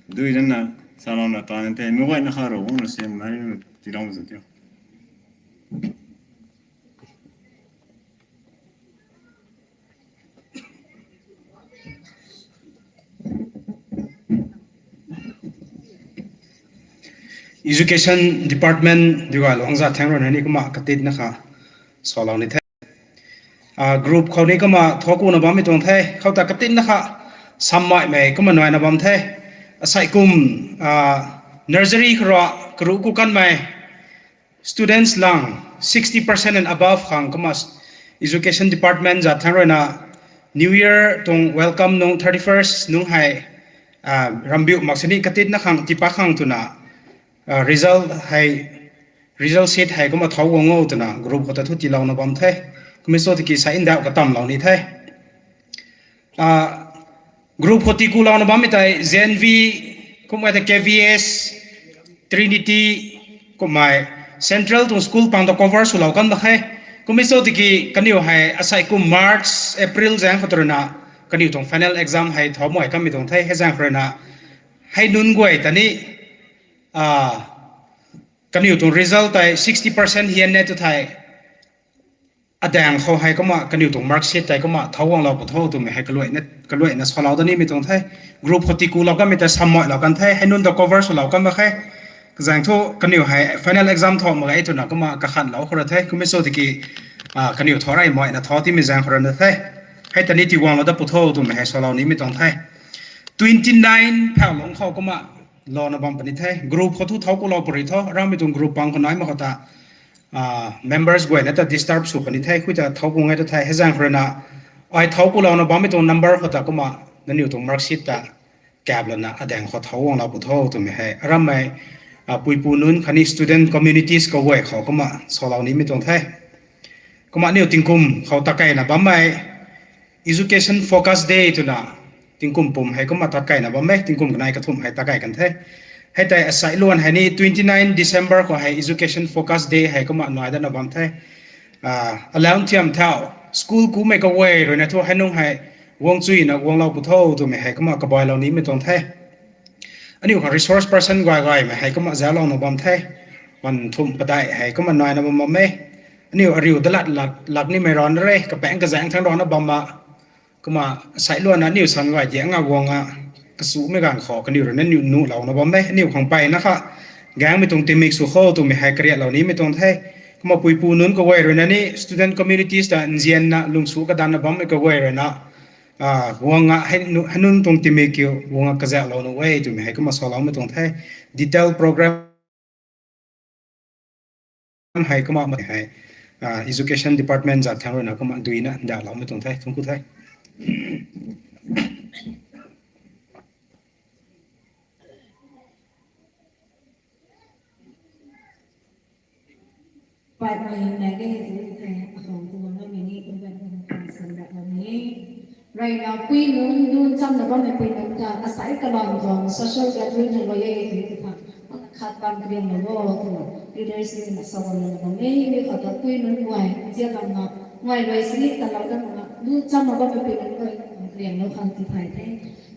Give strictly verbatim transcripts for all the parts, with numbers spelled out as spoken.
Dui zan na, salou na ta ni the, mi guay na kha ro, na sem na, ti long zat tiu. Education Department dui guay luang zat thang rui na ni kumna katit na kha salou ni the. Ah, group khou ni kumna thokuna bammei tuang the. Khou ta katit na kha sammaimei kumna nuaina bam the. Asai kum, ah, nursery khou rui karu ku kanmei students lang sixty percent and above khang kumna Education Department zat thang rui na New Year tuang welcome nung thirty-first nung hei, ah, rambiu mak sini katit na khang tipa khang twna, ah, result hei, result sheet hei kumna thau guang o twna group khou ta thu tiilouna bam the. Kumna so tiki sa ndauh katamlou ni the. Ah, group khou tiikulouna bammei tei Z N V, kumna ta K V S, Trinity, kumna Central tuang school pang ta cover swlou kan mak khe. Kumna so tiki kaniw hei asai kum March, April zaeng khou rui na kaniw tuang final exam hei thau mei kanmei tuang the, hei zaeng khou rui na hei nunc guay ta ni, ah, kaniw tuang result tei sixty percent hian ne tu thei, adaeng khou hei kumna kaniw tuang mark sheet tei kumna thau guanglou pu tho twmei hei kaluaina, kaluaina salou da nimei tuang the. Group khou tiikulou kanmei tei sammailou kan the, hei nunc ta cover swlou kan mak khe. Kazaeng thu kaniw hei final exam thau mak ge twna kumna kakhanlou khou rui the. Kumna so tiki, ah, kaniw thau rey mei na thau timei zaeng khou rui na the. Hei ta ni tiiguanglou dat pu tho twmei hei salou nimei tuang the. Twenty-nine phauhlung khou kumna louna bam puni the. Group khou thu thau kulou puni tho. Ramei tuang group pang khou nai mak khou ta, ah, members guayna ta disturb sw puni the. Khui ta thau ku ngai ta the. Hei zaeng khou rui na ai thau kulouna bammei tuang number khou ta kumna nangniw tuang mark sheet ta kap lana adaeng khou thau guanglou pu tho twmei hei aramei, ah, puipu nunc khatni student communities kaguay khou kumna salou nimei tuang the. Kumna aniw tingkum khou tatkeina bammei Education Focus Day twna tingkum pum hei kumna tatkeina bam e, tingkum kanei kathumh hei tatkei kan the. Hei tei asai luan hei ni twenty-nine December khou hei Education Focus Day hei kumna nai datna bam the. Ah, alau thiam thau, school kumei kaguay rui na thu hei nung hei guang chuina guanglou pu tho twmei hei kumna kabailou nimei tuang the. Aniu khang resource person guay gaymei hei kumna zauclouna bam the. Pan thumh padeih hei kumna naina bam bam e. Aniu ariu dalat lak, lak nimei rana re, kapaeng kazaeng thang rana bam ma. Kumna asai luan na aniu san gay diang a guang a, kasumei ganv khou kaniw rui na aniu nuhlouna bam e. Aniu khang mpeyna kha gaengmei tuang tingmik sw kho twmei hei kariatlou nimei tuang the. Kumna puipu nunc kaguay rui na ni student communities ta nzianna lungsu kadanna bammei kaguay rui na, ah, guang a hei nu-, hei nunc tuang tingmik kiu guang a kazauhlou nuh e twmei hei kumna saloumei tuang the. Detail program hei kumna mei hei, ah, Education Department zat thang rui na kumna duina ndauhloumei tuang the. Thungc ku the. Pai pai hei nai ge tu the, akhou tu na mei ni, tu bam hei kan san dat na ni. Reyna pui nunc, nunc chamna bammei pui nunc ta, asai kalam tuang social gathering hei lou e tu the. Khat bam karianglou o tu, leaders ni na sa bam na bam e, mi khat ta pui nunc guay, zia bam na, guay guay sini ta lou dat na, nunc chamna bammei pui nunc guay, karianglou khang ti thay the.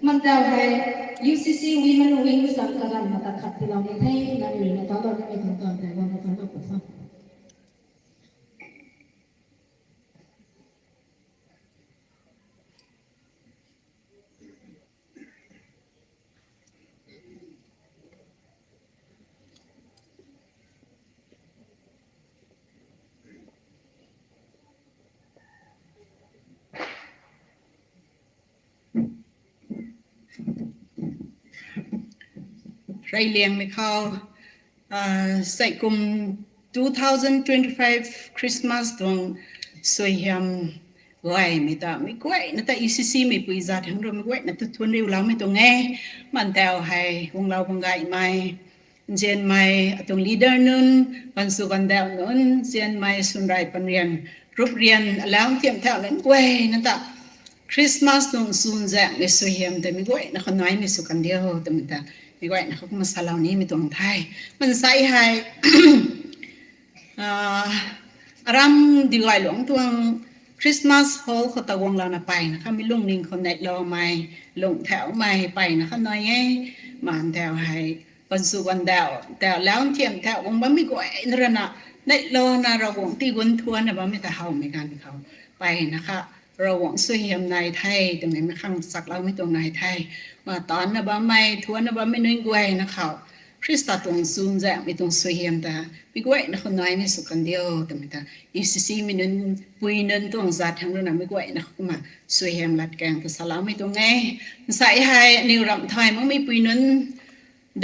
Mantau hei U C C Women Wing zang kaganv mata khat tilou ni the, nangniw na talou nimei tuang tuang tei bam na talou pu tho. Reyliangmei khou, ah, seikum two thousand twenty-five Christmas tuang suaihiam gaymei ta, mei guayna ta U C C mei pui zat thang rui mei guayna ta thuanriuloumei tuang e. Mantau hei, guanglou bang gaymei, nzianmei, atuang leader nunc, kansu kandauh nunc, nzianmei, swnrey panrian, rup rian, alau thiam thau nunc guayna ta Christmas tuang sunzaenghmei suaihiam tei mei guayna khou naimei sw kan diu twmei ta, mei guayna khou kumna salou nimei tuang the. Mansei hei, ah, aram di gay luang tuang Christmas hall khou ta guanglouna peyna kha mi lungning khou neihloumei, lungh thaumei peyna kha nai e. Maan tau hei, pansu kan dau, tau lau nthiam tau guang bammei guayna rui na, neihlouna Ravguangc tii gun thuanna bammei ta howmei ganv khou, peyna kha Ravguangc suaihiam nai the twmei mi khang chakloumei tuang nai the. Ma taanna bammei, thuanna bammei nunc guayna khou, Khrista tuang chunzaenghmei tuang suaihiam ta mi guayna khou naimei sw kan diu twmei ta, U C C mei nunc, pui nunc tuang zat thangc rui na mi guayna khou kumna suaihiam latkaeng ta saloumei tuang e. Nsai hei aniw ramh thay makmei pui nunc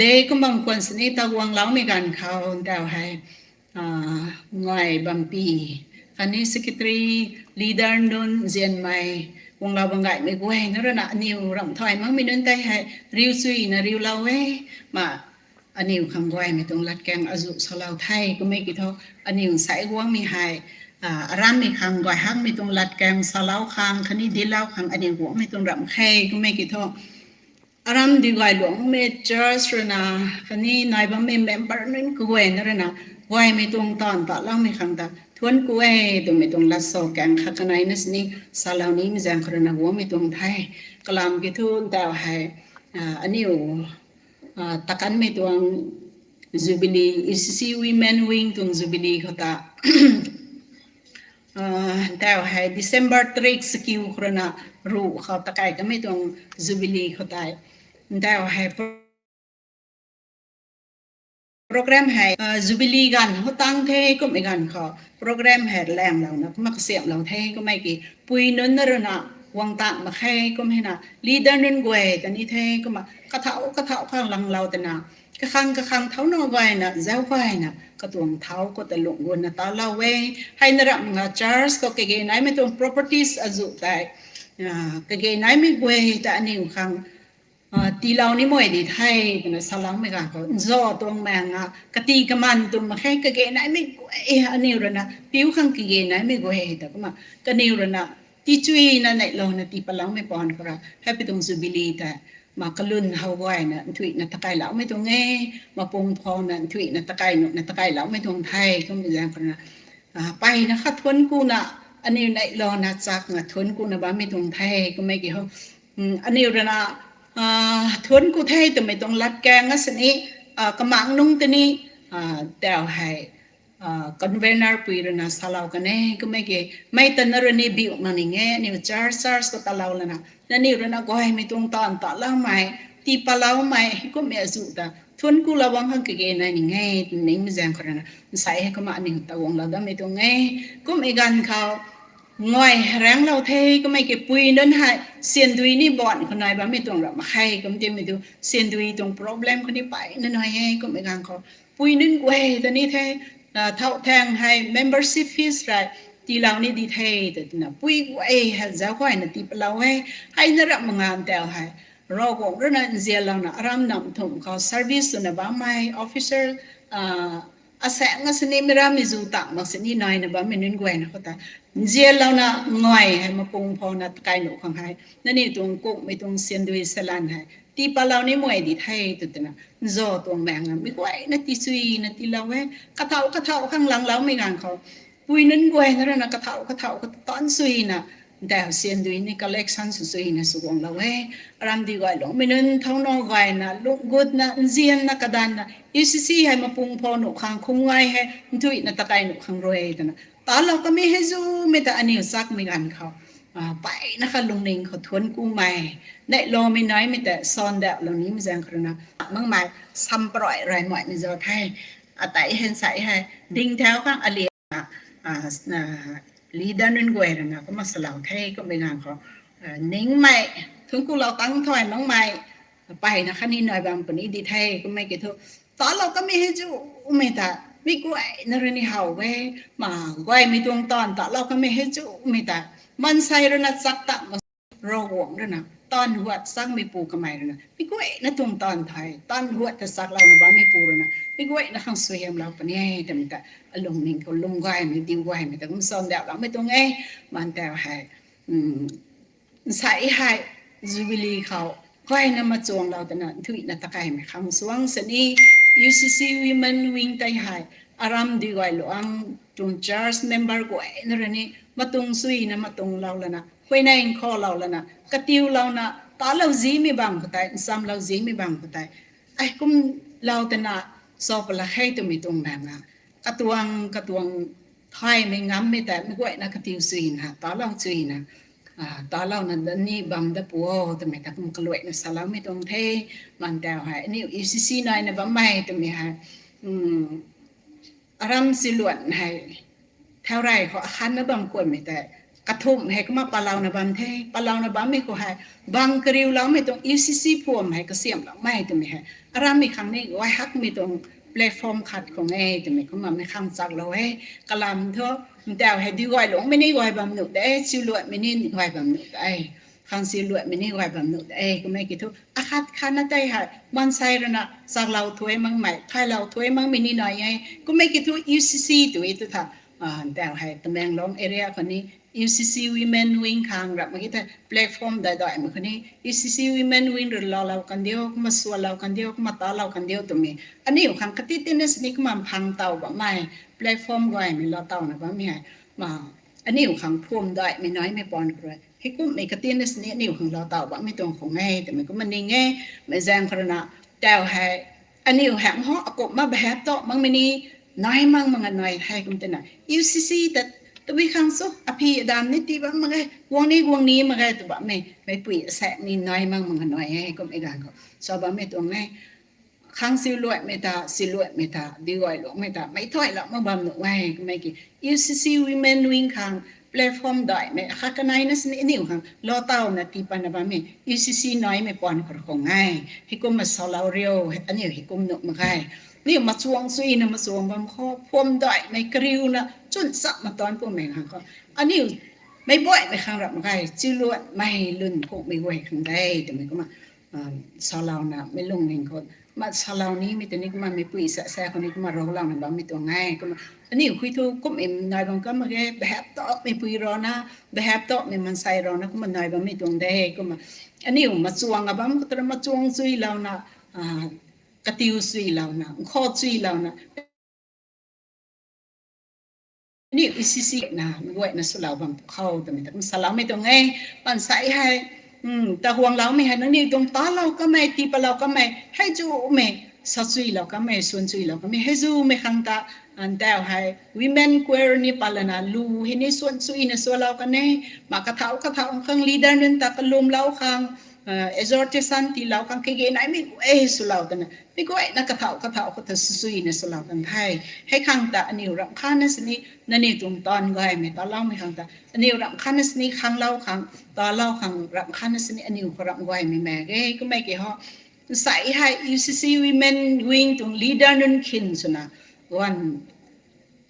de kumna khwan sini ta guangloumei ganv khou, ntau hei, ngai bampi khatni secretary, leader nunc nzianmei, guanglou bam gaymei guayna rui na aniw ramh thay makmei nunc tei hei riu chuyna riulou e. Ma, aniw khang guaymei tuang latkaeng azuh salou the kummei kiu thu, aniw nsai guangmei hei, arammei khang guay hakmei tuang latkaeng salou khang khatni dinclou khang aniw guangmei tuang ramh khe kummei kiu thu, aram di guay luangmei church rui na, khatni nai bammei member nunc kaguayna rui na, guaymei tuang taanv taloumei khang ta thuanc ku e twmei tuang lat sa kaeng khat kaneina sini salou nimei zaeng khou rui na guangmei tuang the. Kalam kiu thu ntau hei, aniw takanmei tuang Jubilee, U C C Women Wing tuang Jubilee khou ta, ntau hei December tarik chakiu khou rui na ruh khou takai kamei tuang Jubilee khou tei, ntau hei program hei, Jubilee ganv hou tang the kummei ganv khou program hei laenglouna kumna kasiamhlou the kummei ki, pui nunc na rui na guang tang mak khe kum hei na leader nunc guay ta ni the kumna kathau kathau khang langlou twna, kakhang kakhang thau na guayna zau guayna katuang thau khou ta lungh gunna talou e. Hei na ramh nga church khou kage naimei tuang properties azuh tei, kage naimei guay ta aniw khang tiilou ni mei di the twna saloumei ganv khou, nza tuang maeng a kati kaman tuang mak khe, kage naimei guay aniw rui na piu khang kage naimei guay ta kumna kaniw rui na tichuina neihlouna tii paloumei paan khou ra hei pi tuang Jubilee tei ma kalun how guayna nthuihna takailoumei tuang e, mapung phouna nthuihna takai nuhna takailoumei tuang the kummei zaeng khou rui na, peyna kha thuanc kuna, aniw neihlouna chakna thuanc kuna bammei tuang the kummei ki ho. Aniw rui na thuanc ku the twmei tuang latkaeng a sini, kamang nungc tei ni, tau hei convener pui rui na salou kan e kummei ki, mei ta na rui ni biu mak ning e, aniw church church khou talou lana nangniw rui na guaymei tuang taanv taloumei, tii paloumei hei kummei azuh ta thuanc kulou bam khang kage nai ning e, nimei zaeng khou rui na nsai hei kumna aniw ta guanglou dammei tuang e. Kummei ganv khou ngai hei raengclou the kummei ki, pui nunc hei syandui ni baanc khou nai bammei tuang ramh mak khe kum timei tu, syandui tuang problem khou ni peyna nai e kummei ganv khou, pui nunc guay ta ni the, thau thaeng hei membership fees rui tiilou ni di the twna pui guay hei zau guayna tii palou e. Hei na ramh mak nganv tau hei Ravguangc rui na nzianlouna aram nam thumh khou service swna bammei officer, asaeng a sini meic rammei zu tang mak sini naina bammei nunc guayna khou ta nzianlouna ngai hei mapung phouna takai nuh khang hei nangniw tuang kungmei tuang syandui salan hei tii palou ni mei di the tw twna nza tuang maeng a mi guayna tichuina tiilou e. Kathau kathau khang langloumei ganv khou, pui nunc guayna rui na kathau kathau kha taanc chuina, ntau syandui ni collection sw chuina sw guanglou e. Aram di guay lungmei nunc thau na guayna lungh gutna nzianna kadanna U C C hei mapung phou nuh khang khum ngai hei nthuihna takai nuh khang rui twna talou kamei hei zumei ta aniw chakmei ganv khou, peyna kha lungning khou thuanc kumei, neihloumei naimei ta sandauhlou nimei zaeng khou rui na makmei sam parui rui maimei zau the. Atai hei nsai hei ding thau khang aliana leader nunc guay rui na kumna salou the kummei ganv khou, ningmei thuanc kulou tang thay makmei peyna khatni nai bam puni di the kummei ki thu, talou kamei hei zumei ta mi guayna rui ni how e. Ma, guaymei tuang taanv talou kamei hei zumei ta maansei rui na chak ta mak, Ravguangc rui na taanv huat chakmeipu kamei rui na mi guayna tuang taanv thei taanv huat ta chaklouna bammeipu rui na mi guayna khang suaihiamlou puni e twmei ta alungning khou lung gaymei diu gaymei ta kum sandauhloumei tuang e. Maan tau hei nsai hei Jubilee khou guayna machuanglou twna nthuihna takaimei khang suang sini, U C C Women Wing tei hei aram di guay luang tuang church member guayna rui ni matung suina matung lou lana, huayney nkhaw lou lana, katiu louna, talou zimei bam khou tei, nchamlou zimei bam khou tei, ai kum lou tana, sopala khe twmei tuang bam na, katuang katuang thaymei ngammei tei mei guayna katiu suina, talou suina, talouna ni bam da pu o twmei ta kum kaluaina saloumei tuang the. Mantaw hei aniu U C C naina bammei twmei hei, aram siluan hei, thaurey khou akhanna bam kuanmei tei, kathumh hei kumna palouna bam the, palouna bammei khou hei, bang kariuloumei tuang U C C phuam hei kasiamhloumei twmei hei, arammei khang ni guay hakmei tuang platform khat khou e twmei kumna mei khang chaklou e. Kalam thu, ntaw hei di guay lungmei ni guay bam nuh de, siluanmei ni guay bam nuh de, khang siluanmei ni guay bam nuh de, kummei kiu thu, akhat khatna tei hei, maansei rui na, chaklou thuy makmei, thaylou thuy makmei ni nai e, kummei kiu thu U C C tu e tu tha, ntaw hei, Tamenglong area khou ni, U C C Women Wing khang rap mak ki the platform dai daimei khou ni, U C C Women Wing rui laalou kan diu, kumna sualou kan diu, kumna talou kan diu twmei. Aniu khang kati tina sini kumna phang taw bammei, platform guaymei laa tawna bammei hei. Ma, aniu khang phuam daimei naimei pan khou rui. Heikumhmei kati na sini aniu khang laa taw bammei tuang khou e, twmei kumna ning e, mei zaeng khou rui na, taw hei, aniu hei ho, akumhna behave towmei ni, nai mak mak nai hei kum tina. U C C ta, tabui khang sw, aphi adam ni tii bam mak ge, guang ni guang ni mak ge tw bammei, meipui asaekc ni nai mak mak nai e, heikumhmei ganv khou. Sa bammei tuang e. Khang siluanmei ta, siluanmei ta, di guay lungmei ta, mei thaylou mak bam nuh e, kummei ki. U C C Women Wing khang platform daimei, khat kanei na sini aniu khang laa tawna tii patna bammei, U C C naimei pan khou khou e. Heikumna salou riu, aniu heikum nuh mak ge. Aniu machuang suina machuang bam khou, phuam daimei kariuna, chwn chap mataanc pumei khang khou. Aniu, meic baihmei khang rap mak ge, siluanmei lun phungmei guay khang de, twmei kumna, salouna, mei lungning khou. Ma salou nimei tei ni kumna meipui sa sa khou ni kumna roulouna bammei tuang e, kumna. Aniu khui thu kumna nai bam kan mak ge, behave towmei pui rana, behave towmei maansei rana, kumna nai bammei tuang de, kumna. Aniu machuang a bam khou tara machuang chuilouna, katiu chuilouna, nkhaw chuilouna. Aniu U C C na, mei guayna swlou bam khou twmei ta kum saloumei tuang e, maansei hei, taguangloumei hei, nangniw tuang talou kamei, tii palou kamei, hei zumei, sa chuilou kamei, suan chuilou kamei, hei zumei khang ta, ntaw hei, women choir ni palana, lu hei ni suan chuina sualou kan e, ma kathau kathau khang leader nunc ta kalumlou khang, exhortation tiilou khang kage naimei guay swlou tana, mei guayna kathau kathau khou ta susuina swlou kan the. Hei khang ta aniu ramh khatna sini, nangniw tuang taanv gaymei taloumei khang ta, aniu ramh khatna sini khanglou khang, talou khang ramh khatna sini aniu khou ramh gaymei mak ge, kummei ki ho. Nsai hei U C C Women Wing tuang leader nunc khin swna, guan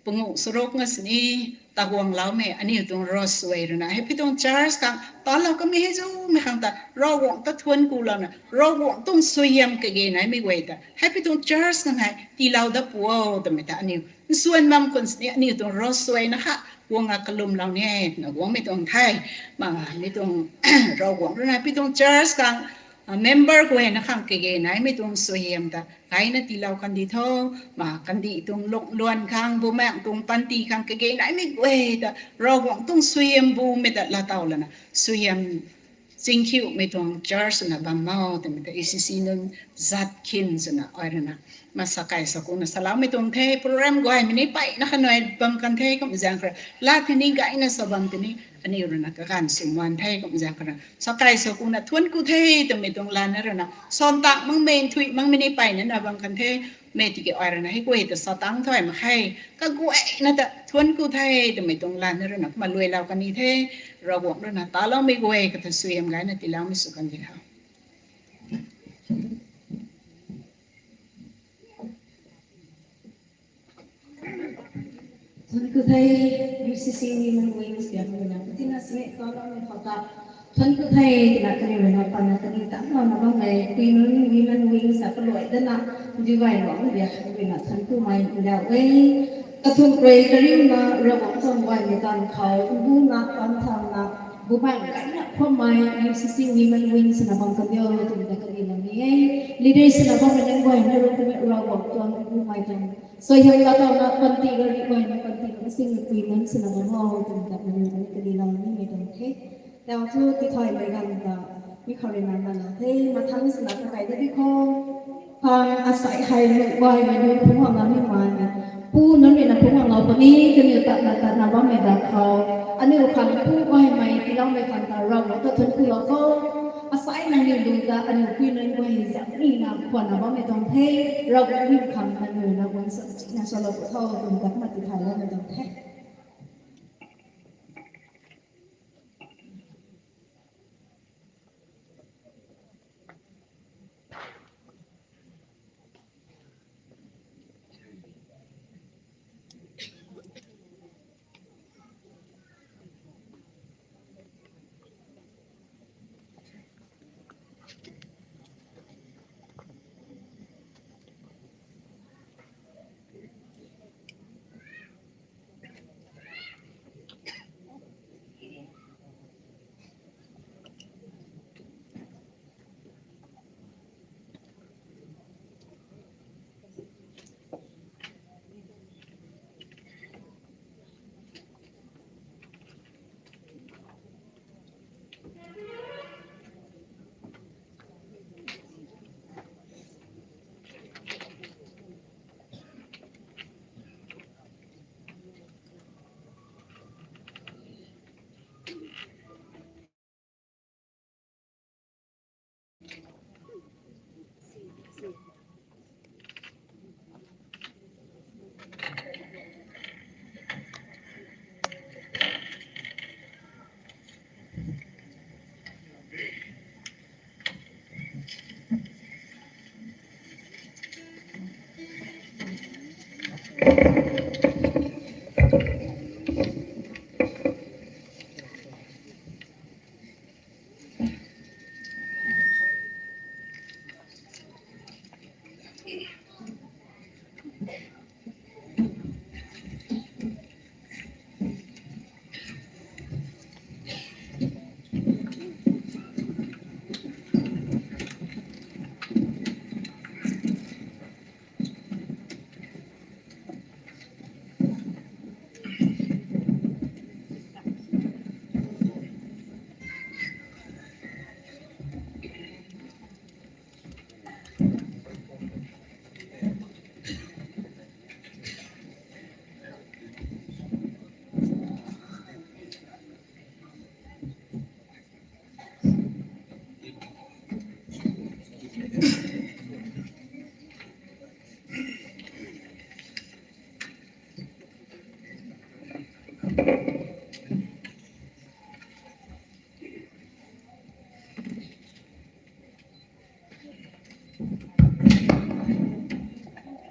panguh saruk nga sini, taguangloumei aniu tuang Roseway rui na, hei pi tuang church khang talou kamei hei zumei khang ta, Ravguangc ta thuanc kulouna, Ravguangc tuang suaihiam kage naimei guay ta, hei pi tuang church khang hei tiilou dat pu o twmei ta aniu nsuan bam khwan sini aniu tuang Roseway na kha guang a kalumlou ni e twna guangmei tuang the. Ma, mi tuang Ravguangc rui na pi tuang church khang member guayna khang kage naimei tuang suaihiam ta gayna tiilou kandi tho. Ma, kandih tuang lungluan khang, bumaengh tuang panty khang kage naimei guay ta Ravguangc tuang suaihiam bumei ta laatow lana, suaihiam chingkhiumei tuang church na bam o twmei ta U C C nunc zat khin swna ai rui na, ma, sakai sakuna saloumei tuang the, program gaymei ni peyna kha nai bam kan the, kum zaeng khou rui, lat thei ni gayna sa bam tei ni, aniu rui na kaganv sw man the, kum zaeng khou rui, sakai sakuna thuanc ku the twmei tuang lana rui na, saanv tak makmei, nthuih makmei ni peyna na bam kan the, mei tiki ai rui na hei guay ta sa tang thay mak khe, kaguayna ta thuanc ku the twmei tuang lana rui na kumna luailou kan ni the. Ravguangc rui na taloumei guay kata suaihiam gayna tiiloumei sw kan di tha. Thuanc ku the, U C C Women Wing siam rui na, tina sini taloumei khou ta, thuanc ku the, tina kaniw rui na pana kani tanglouna bammei, pui nunc Women Wing sa kaluai dana, di guay luangc biak rui na thuanc kumei ndauh e. Kathumh rui kariuna, Ravguangc tuang gaymei taanv khou, mbuna, taanv thauna, Bumaeng kaina khuammei U C C Women Wing swna bam kadiu twmei ta kaniw lou ni e. Leader swna bammei nunc guayna rui kumna Ravguangc tuang Bumaeng tuang suaihiam latouna panty gari guayna panty lou sing pui nunc swna bam o twmei ta kaniw lou ni kaniw lou nimei tuang the. Tau thu tithaymei ganv ta mi khou rui na nalou the. Mathang swna kakai de di khou khang asai hei nuh guaymei nunc phungc guang lou nimei. Pu nunc rui na phungc guang lou puni kaniw tatna tatna bammei da khou. Aniu khang pu guaymei tiiloumei khang ta Ravguangc ta thuanc ku lou khou. Asai nangniw lung ta aniu pui nunc guay zam ni na khwanna bammei tuang the. Ravguangc ni khang nangniw na guang sa china salou pu tho twmei ta kumna tithayloumei tuang the.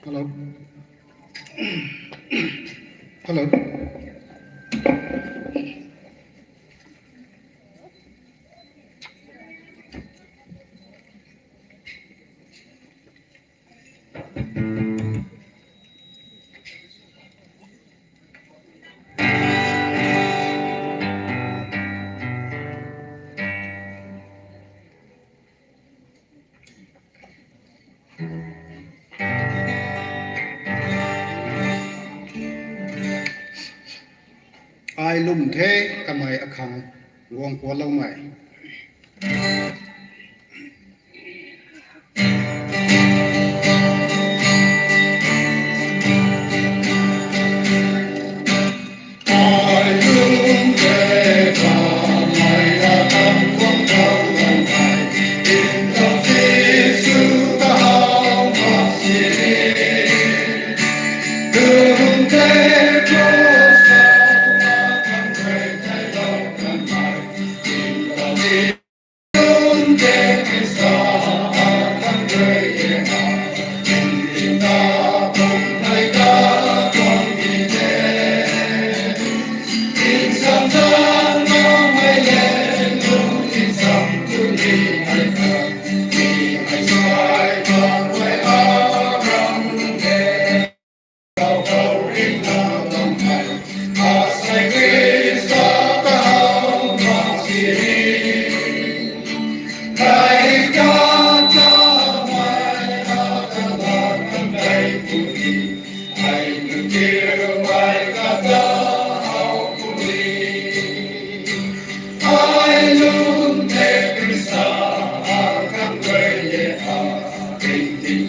Hello. Hello. Ai lwm the kamei akhang guang kualoumei.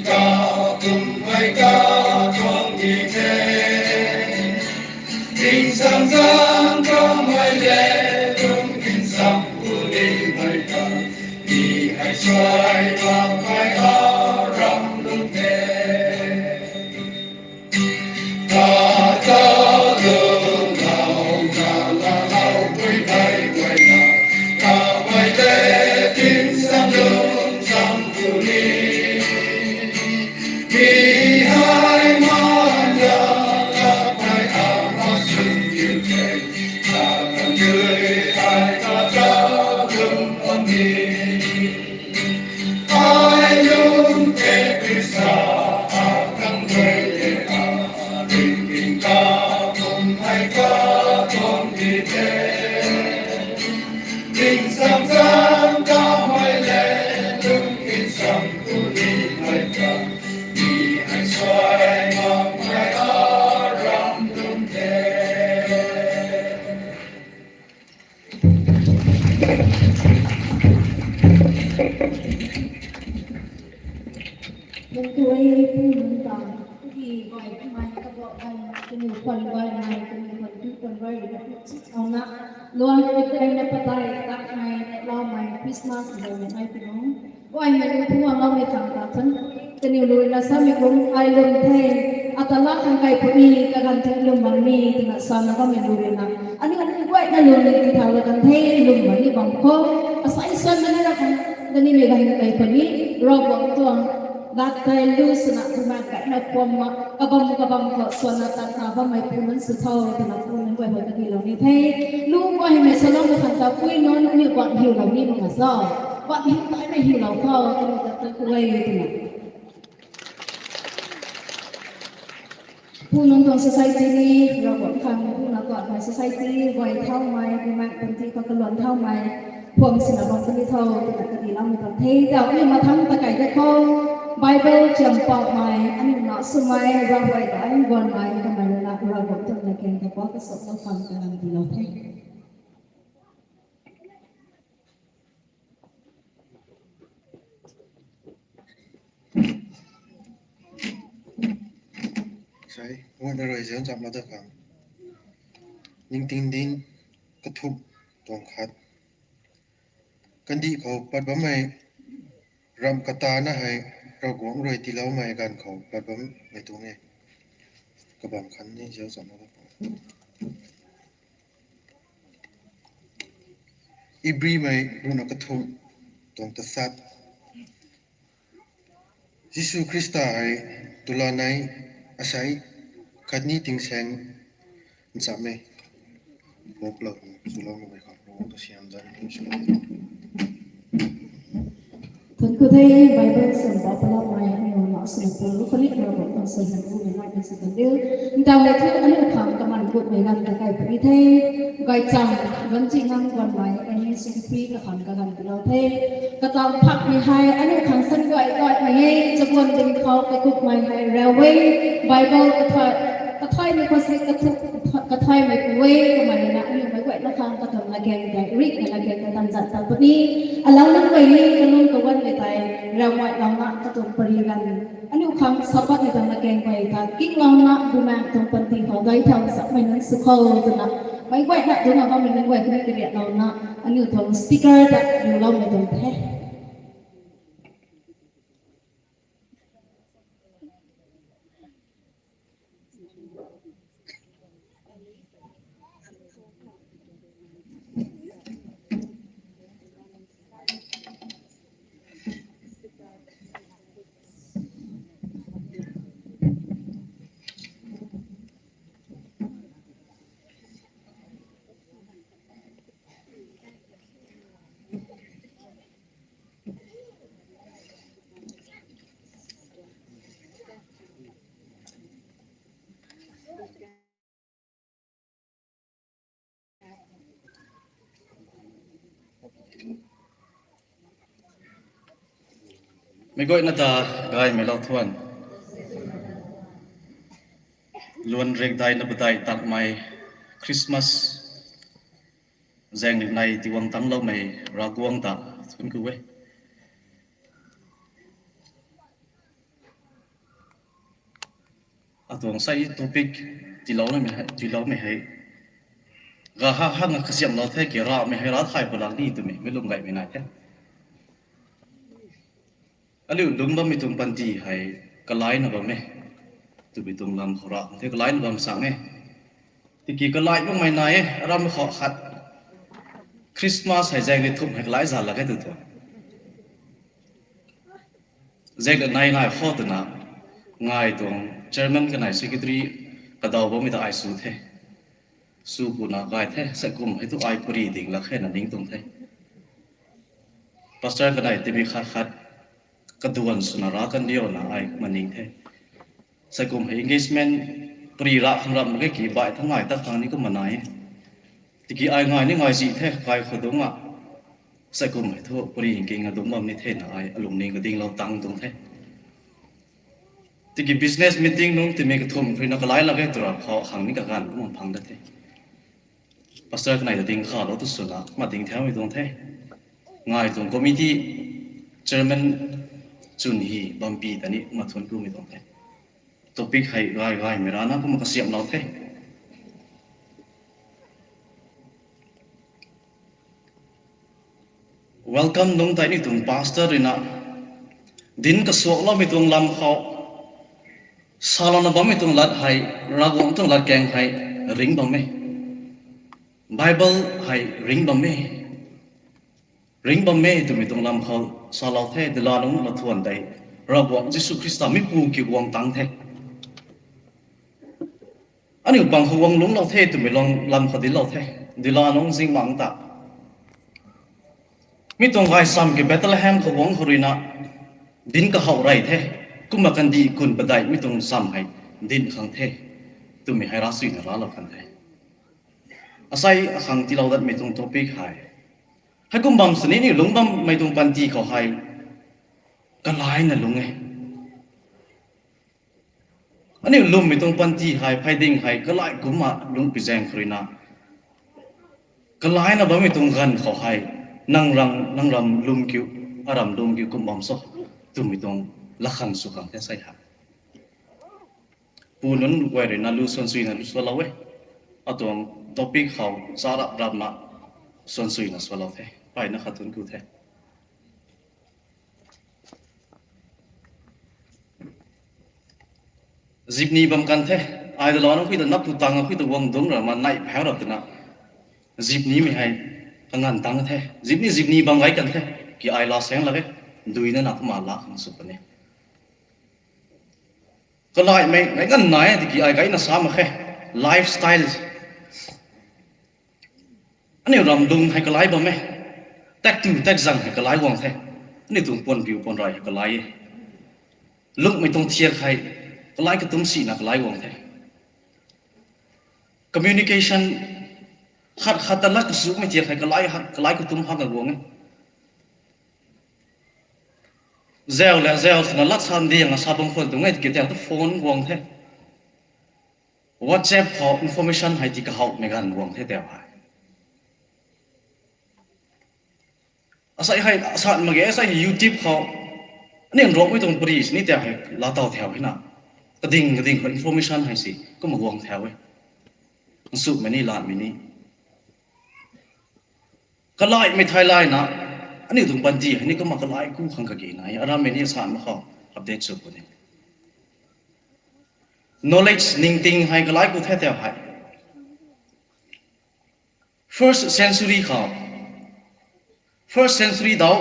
Ka kum hei ka tuang di the. Ting sang zang ka mai le kum kin sang pu di mai ka. Di hei suai mak mai a ram lung the. Ka ta lung lau na la lau pui pai guay na. Ka mai le ting sang lung sang pu di. Mi hei man ya, ka hei a ma sung kiu the. Ka kan dui hei ka ta lung a mi. Ai lung the Krista, a kan dui e a, ring ring ka kum hei ka tuang di the. Ting sang zang ka mai le, lung kin sang pu di mai ka. Di hei suai mak mai a ram lung the. Nang tuai pu nunc ta, pu di guay mai ka bo kan, kaniw khwan guay mai, kaniw khwan tu khwan guay na pu chit au na, luan ka kai na patai tak mai, na lau mai, Christmas na mai pu nunc. Guay na pu a lau mai chang ta chun, kaniw lui na sa mi kum ai lum the, ata la khang kai pu ni, ka gan the lum bang ni, twna sa na bam mi lui na. Ani ani guay na lum ni ti thau la kan the, lum bang ni bang khou. Asai suan na ni ra khang, na ni mi gan kai pu ni, Ravguangc tuang lat thei lu swna, bumaengh kaina khwam ma, kabam kabam khou suan na tat na bammei pu nunc sw tho, twna pu nunc guay hoi ka di lou ni the. Lu guay hei mei salou na khang ta pui nunc ni guat hiu lou ni mak nga sa. Guat hiu tai mei hiu lou khou, kaniw ta ta kuay twna. Pu nunc tuang society ni, Ravguangc khang pu na tuan mei society, guay thau mei, bumaengh panty khou kaluan thau mei, phuam sina bam puni tho, twna ka di lou mei tuang the, tau ni mathang ta kai de khou, Bible chiam pau mei, ani na sw mei, Ravguangc ta ai guan mei, kamei rui na Ravguangc tuang na keng ta pa ka sop lou khang ka nang di lou the. Sai, ngai na rui zian cham ma ta khang. Ningting din kathumh tuang khat. Kandih khou pat bammei ram kata na hei Ravguangc rui tiiloumei ganv khou pat bammei tuang e. Kabam khan ni zian cham ma ta khang. Ibrimei runa kathumh tuang tasat. Jisu Khrista hei tula nei asei khatni tingsaeng ncham e. Moklou, swlou numei khang Ravguangc ta siam dan ni sw. Thuanc ku the, Bible sam ba palap mei aniu na sw pu lu khali Ravguangc tuang sei han pu mei nai kan sw kan diu. Ntaw hei thu aniu khang kaman gut mei ganv ta kai puni the. Gaycham, ganchi ngang guan mei, ani sw pi ka khang ka ganv ti lou the. Katam phak mei hei aniu khang san guay guay mei e, chabuan ding khou kakup mei hei railway, Bible kathai, kathai mei khou sei kathuk, kathai mei pu e, kamei na aniu mei guay na khang katam na keng tei, rik na keng tei tam zat ta puni. Alou nang guay ni kalung kawan mei tei, railway lou na katam pari ganv. Aniu khang Sabbath ni tuang na keng guay ta, king lou na bumaengh tuang panty khou dai thau sak mei nunc sw khou twna. Mei guay na duna bammei nunc guay kani kariat lou na, aniu tuang speaker ta riu lou mei tuang the. Mei guayna ta gaymei lou thuan. Luan rek dai na badai takmei Christmas zaeng rik nei tiwang tangloumei Ravguangc ta thuanc ku e. Atuang sei topic tiiloumei hei, tiiloumei hei, ga ha ha na kasiamhlou the ki, ramei hei ra thay pw lak ni twmei, mei lum gaymei nai the. Aliu lungc bammei tuang panty hei kalaina bam e twmei tuang lam khou ra the, kalaina bam sang e. Tiki kalai bammei nai e, aram khou khat Christmas hei zaeng ni thumh hei kalai zan lak e tw tuang. Zaeng nai nai khou twna ngai tuang chairman kanei secretary kadaw bammei ta ai sw the. Sw puna gay the, sa kum hei thu ai pari ding lak khe na ning tuang the. Pastor kanei timi khat khat kaduan swna ra kan diu na ai maning the. Sa kum hei engagement pari ra khang ram mak ge ki, bai thang ngai tak khang ni kumna nai e. Tiki ai ngai ni ngai zi the, kai khou dungc a. Sa kum hei thu pari nking a dungc bam ni the na ai alungning kadinglou tang tuang the. Tiki business meeting nung timi kathumh khrui na kalai lak e twra khou khang ni kaganv kumna phang dat the. Pastor kanei ta ding khalou tu swna ma ding thaumei tuang the. Ngai tuang committee chairman chwn hi bampi ta ni ma thuan kumei tuang the. Topic hei gay gaymei rana kumna kasiamhlou the. Welcome nung tei ni tuang pastor rui na dinc kasuakloumei tuang lam khou, salouna bammei tuang lat hei, Ravguangc tuang latkaeng hei ringc bam e. Bible hei ringc bam e. Ringc bam e twmei tuang lam khou salou the, dila nung lathuan tei Ravguangc Jisu Khrista mi pu kiu guang tang the. Aniu pang khou guang lungclou the twmei lung lam khou dinclou the. Dila nung zingmang ta mi tuang gaychamv ki Bethlehem khou guang khou rui na dinc kahow rey the. Kumna kandih kun padeih mi tuang chamv hei dinc khang the twmei hei ravsuina raclou kan the. Asei akhang tiilou datmei tuang topic hei, heikum bam sini aniu lungc bammei tuang panty khou hei kalaina lungc e. Aniu lwmmei tuang panty hei phey ding hei kalai kumna lungc pi zaeng khou rui na, kalaina bammei tuang ganv khou hei nang ram, nang ram lwm kiu, aram lwm kiu kum bam cho twmei tuang lakhang sw khang the sei hei. Pu nunc guay rui na lu suansuina lu sualou e. Atuang topic khou charap rapna suansuina sualou the. Payna khat thuanc ku the. Zipni bam kan the. Ai dala nung khui ta nap tu tang khui ta guang dungc ra ma nai phau rap twna zipnimei hei kanganv tang the. Zipni, zipni bam gay kan the. Ki ai la saeng lak e. Duina na kumna la khang sw puni. Kalaimei gay kan nai e tiki ai gayna sa mak khe. Lifestyle. Aniu ram lung hei kalai bam e. Tak tu tak zang hei kalai guang the. Aniu tuang puan piu puan rai hei kalai e. Lungmei tuang thiak hei kalai katumc sina kalai guang the. Communication, khat khat ta lat kasumei thiak hei kalai, kalai katumc hak ka guang e. Zau le zau swna lat san diang a sa bam khwan tuang e tiki tau tu phone guang the. WhatsApp khou information hei ti kahowmei ganv guang the tau hei. Asei hei asat mak ge, asei hei YouTube khou aniu Nrokmei tuang pari sini tau hei laatow thau hei na, kading kading khou information hei si kumna guang thau e. Nsumei ni, lanmei ni. Kalaimei thai layna aniu tuang panty hei ni kumna kalai ku khang kage nai e. Arammei ni asan mak khou update sw puni. Knowledge, ningting hei kalai ku the tau hei. First century khou, first century dau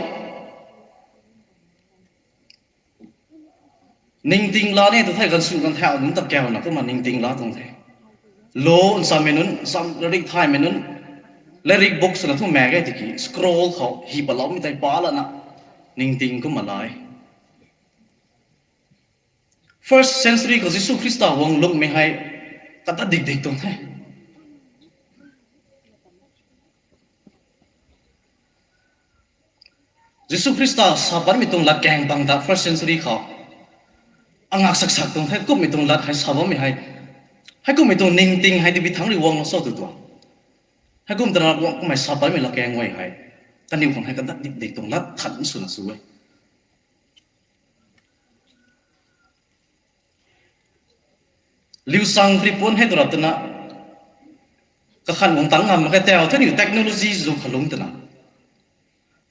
ningting la ni tu thei ganv sw ganv thau nunc ta kauna kumna ningting la tuang the. Law nchammei nunc, ncham latrik thaymei nunc, latrik book swna thu mak ge tiki scroll khou hi paloumei tei pa lana ningting kumna la e. First century khou Jisu Khrista guang lungmei hei kadat dik dik tuang the. Jisu Khrista sa bammei tuang latkaeng bang ta first century khou angak sak sak tuang the, kumhmei tuang lat hei sa bammei hei, heikummei tuang ningting hei tibi thangc rui guang na cho tu tuang. Heikum tana guang kummei sa bammei latkaeng guay hei kaniw khang hei kadat dik dik tuang lat than swna sw e. Liu sang kri puan hei tu rap twna, kakhan guang tang ngam mak khe tau the aniu technology zu khalung twna.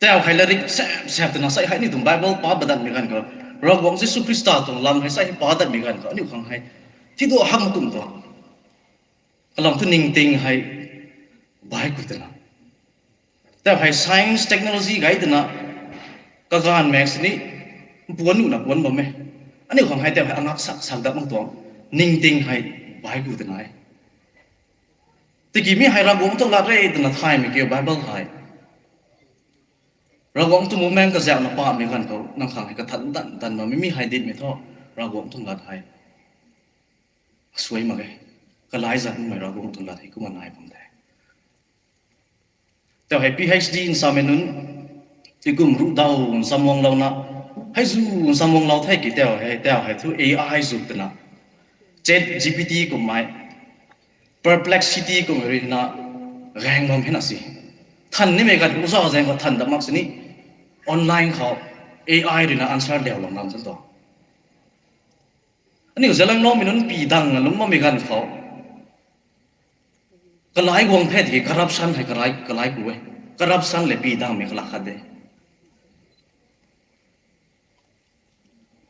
Tau hei latrik sap sap twna sei hei ni tuang Bible pa badatmei ganv khou, Ravguangc Jisu Khrista tuang lam hei sei hei pa datmei ganv khou aniu khang hei thi du hak mak kum tuang. Kalam thu ningting hei bai ku twna. Tau hei science technology gay twna, kaganv mak sini, puan nuhna puan bam e. Aniu khang hei tau hei angak sak sak dat mak tuang, ningting hei bai ku twna e. Tiki mi hei Ravguangc tuang lat re twna thaymei kiu Bible hei. Ravguangc tuang bumaengc kazauhna pamei ganv khou nang khang hei kathan dan dan bammei mi hei ditmei thu, Ravguangc tuang lat hei suai mak e. Kalai zat makmei Ravguangc tuang lat hei kumna nai bam the. Tau hei PhD nsamei nunc, tikum ruh daw nsamguanglouna, hei zu nsamguanglou the ki tau hei, tau hei thu AI zu twna, ChatGPT kummei, Perplexity kummei ruina gaeng bam hena si. Than nimei ganv khou za zaeng khou than dat mak sini, online khou AI ruina answer diau lam lam san tu. Aniu zalanglou mei nunc pi dang lungc bammei ganv khou, kalai guang the tiki corruption hei kalai kalai ku e. Corruption le pi dangmei kalak khat de.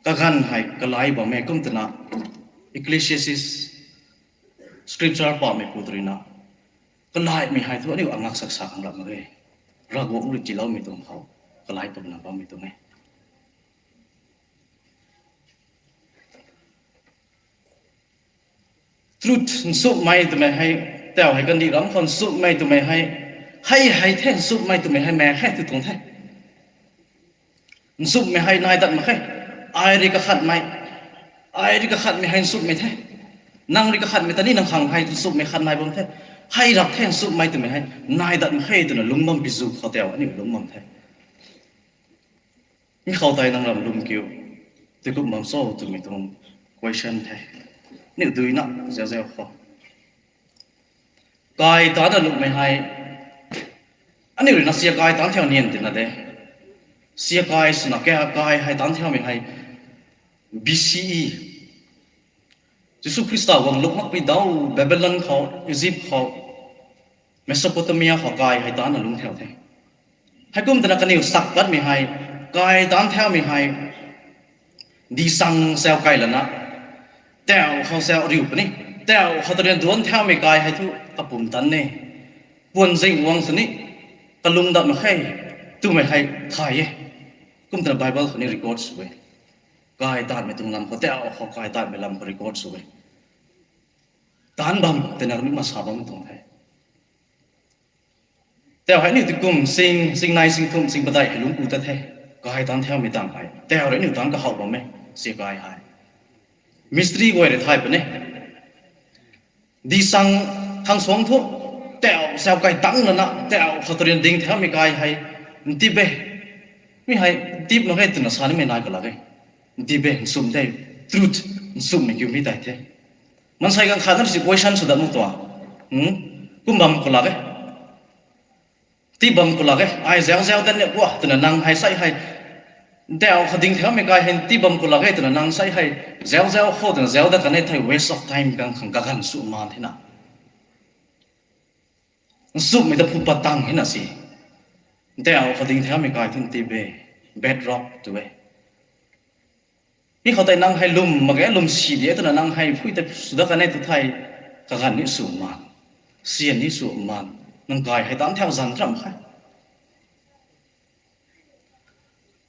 Kaganv hei kalai bam e kum twna, Ecclesiastes, scripture pamei pu ruina, kalaimei hei thu aniu angak sak sak ang rap mak e. Ravguangc rui tiiloumei tuang khou, kalai pamna bammei tuang e. Truth, nchumhmei twmei hei, tau hei kandih ram khou nchumhmei twmei hei, hei hei the nchumhmei twmei hei mak khe tw tuang the. Nchumhmei hei nai dat mak khe. Ai rui kakhatmei, ai rui kakhatmei hei nchumhmei the. Nang rui kakhatmei ta ni nang khang hei nchumhmei khat nai bam the. Hei rap the nchumhmei twmei hei nai dat mak khe twna lungc bam pi zu khou tau aniu lungc bam the. Mi khou tei nang ram lwm kiu, tei kum bam cho twmei tuang question the. Aniu duina zau zau khou, kai taanc na lungmei hei, aniu ruina sia kai taanc thau nian tina de. Sia kai swna kai hei taanc thaumei hei BCE, Jisu Khrista guang luk makpui daw Babylon khou, Egypt khou, Mesopotamia khou kai hei taanc na lungc thau the. Heikum twna kaniw sak patmei hei, kai taanc thaumei hei, di sang sau kai lana, tau khou sau riu puni, tau khou tarian duanc thaumei kai hei thu kapumtan e. Puan zing guang sini, kalung dat mak khe, twmei hei thay e. Kum twna Bible khou ni record sw e. Kai taanmei tuang lam khou, tau khou kai taanmei lam khou record sw e. Taanc bam twna mi masa bam tuang the. Tau hei ni tikum sing, sing nai sing thum sing padeih hei lungc ku ta the. Kai taanc thaumei tang hei, tau rui aniu taanc kahou bam e, sia kai hei. Mystery guay rui thay puni. Di sang khang suang thu, tau sau kai tang lana, tau khou tarian ding thaumei kai hei, ntip e. Mi hei, ntip mak khe twna sa nimei nai kalak e. Ntip e, nchumh the, truth, nchumhmei kiu mi tei the. Maansei ganv khat na si question sw dat mak tuang. Kum bam kalak e. Ntip bam kalak e, ai zau zau dat ni gua twna nang hei sei hei, tau khou ding thaumei kai hei ntip bam kalak e twna nang sei hei, zau zau khou twna zau dat kan e thei waste of time kang khang kaganv sw maan thena. Nchumhmei ta phu pat tang hena si. Tau khou ding thaumei kai thu ntip e, bedrock tw e. Mi khou tei nang hei lwm mak ge, lwm si de twna nang hei phui tei sw dat kan e tu thei, kaganv ni sw maan, sian ni sw maan, nang kai hei taanc thau zan ram khe.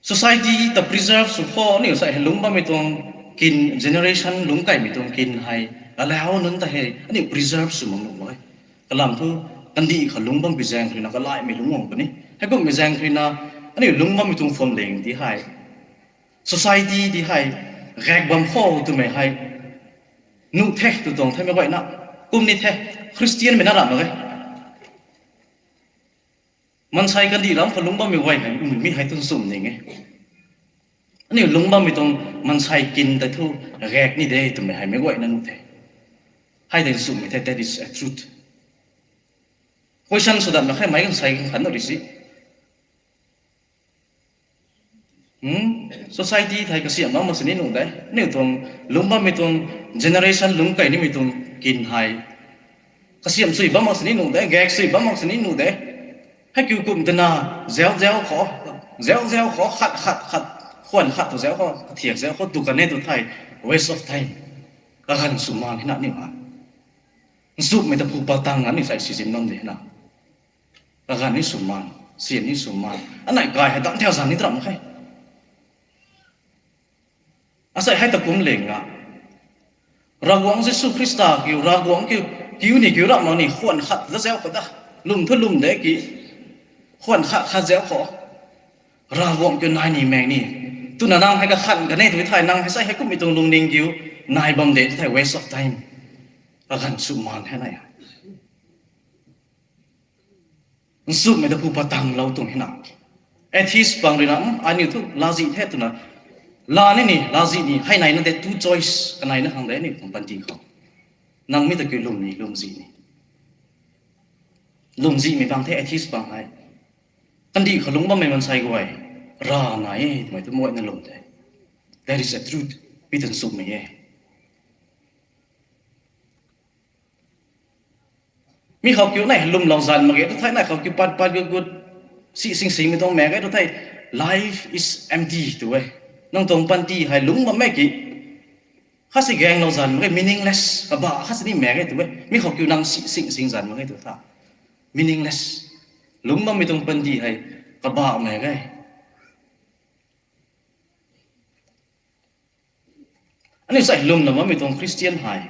Society ta preserve sw khou aniu sei hei lungc bammei tuang kin, generation lungc kaimei tuang kin hei, alau nunc ta hei aniu preserve sw mak nuh mak e. Kalam thu, kandih khou lungc bam pi zaeng ruina kalaimei lungc guang puni. Heikumhmei zaeng ruina, aniu lungc bammei tuang phuamling ti hei, society ti hei, gaek bam khou twmei hei, nuh the tw tuang themei guayna, kum ni the, Christian mei na ram mak e. Maansei kandih ram khou lungc bammei guay hei, mi hei tu nchumh ning e. Aniu lungc bammei tuang maansei kin tei thu, gaek ni de twmei hei meic guayna nuh the. Hei tei nchumhmei the, that is a truth. Question sw dat mak khe mei kan sei kan khan na ri si. Society thei kasiamh bam mak sini nuh de. Aniu tuang lungc bammei tuang generation lungc kei nimei tuang kin hei kasiamh sui bam mak sini nuh de, gaek sui bam mak sini nuh de. Hei kiu kum twna, zau zau khou, zau zau khou, khat khat khat, khwan khat tu zau khou, kathiak zau khou tu kan e tu thei, waste of time. Kaganv sw maan hina ni ma. Nchumhmei ta phu patang aniu sai sizin bam de hina. Kaganv ni sw maan, sian ni sw maan. Anei kai hei dang thiak zan ni dram khe. Asei hei ta kum leng a, Ravguangc Jisu Khrista kiu, Ravguangc kiu, kiu ni kiu ramh mak ni khwan khat ta zau khou ta, lwm thu lwm de ki, khwan khat khat zau khou, Ravguangc kiu nai ni meng ni. Twna nang hei kakhan kan e tu thei nang hei sai hei kummei tuang lungning kiu nai bam de tu thei waste of time. Kaganv sw maan hei nai. Nchumhmei ta phu patang lou tuang hina. Atheist pang rui na, aniu thu laazih the twna, laa ni ni, laazih ni, hei nai na de two choice, kanei na khang de aniu tuang panty khou. Nang mi ta kiu lwm ni, lwmzih ni. Lwmzihmei bang the atheist bang hei. Kandih khou lungc bammei maansei guay, rav nai e twmei tu muaina lwm the. That is a truth. Mi ta nchumhmei e. Mi khou kiu nai lwmlou zan mak ge tu thei, nai khou kiu pat pat gut gut, si sing singmei tuang mak ge tu thei, life is empty tu e. Nang tuang panty hei lungc bammei ki, khat si gaenglou zan mak ge, meaningless, kabah khat si ni mak ge tu e. Mi khou kiu nang si sing sing zan mak ge tu tha, meaningless. Lungc bammei tuang panty hei kabah mak ge. Aniu sai lwmna bammei tuang Christian hei,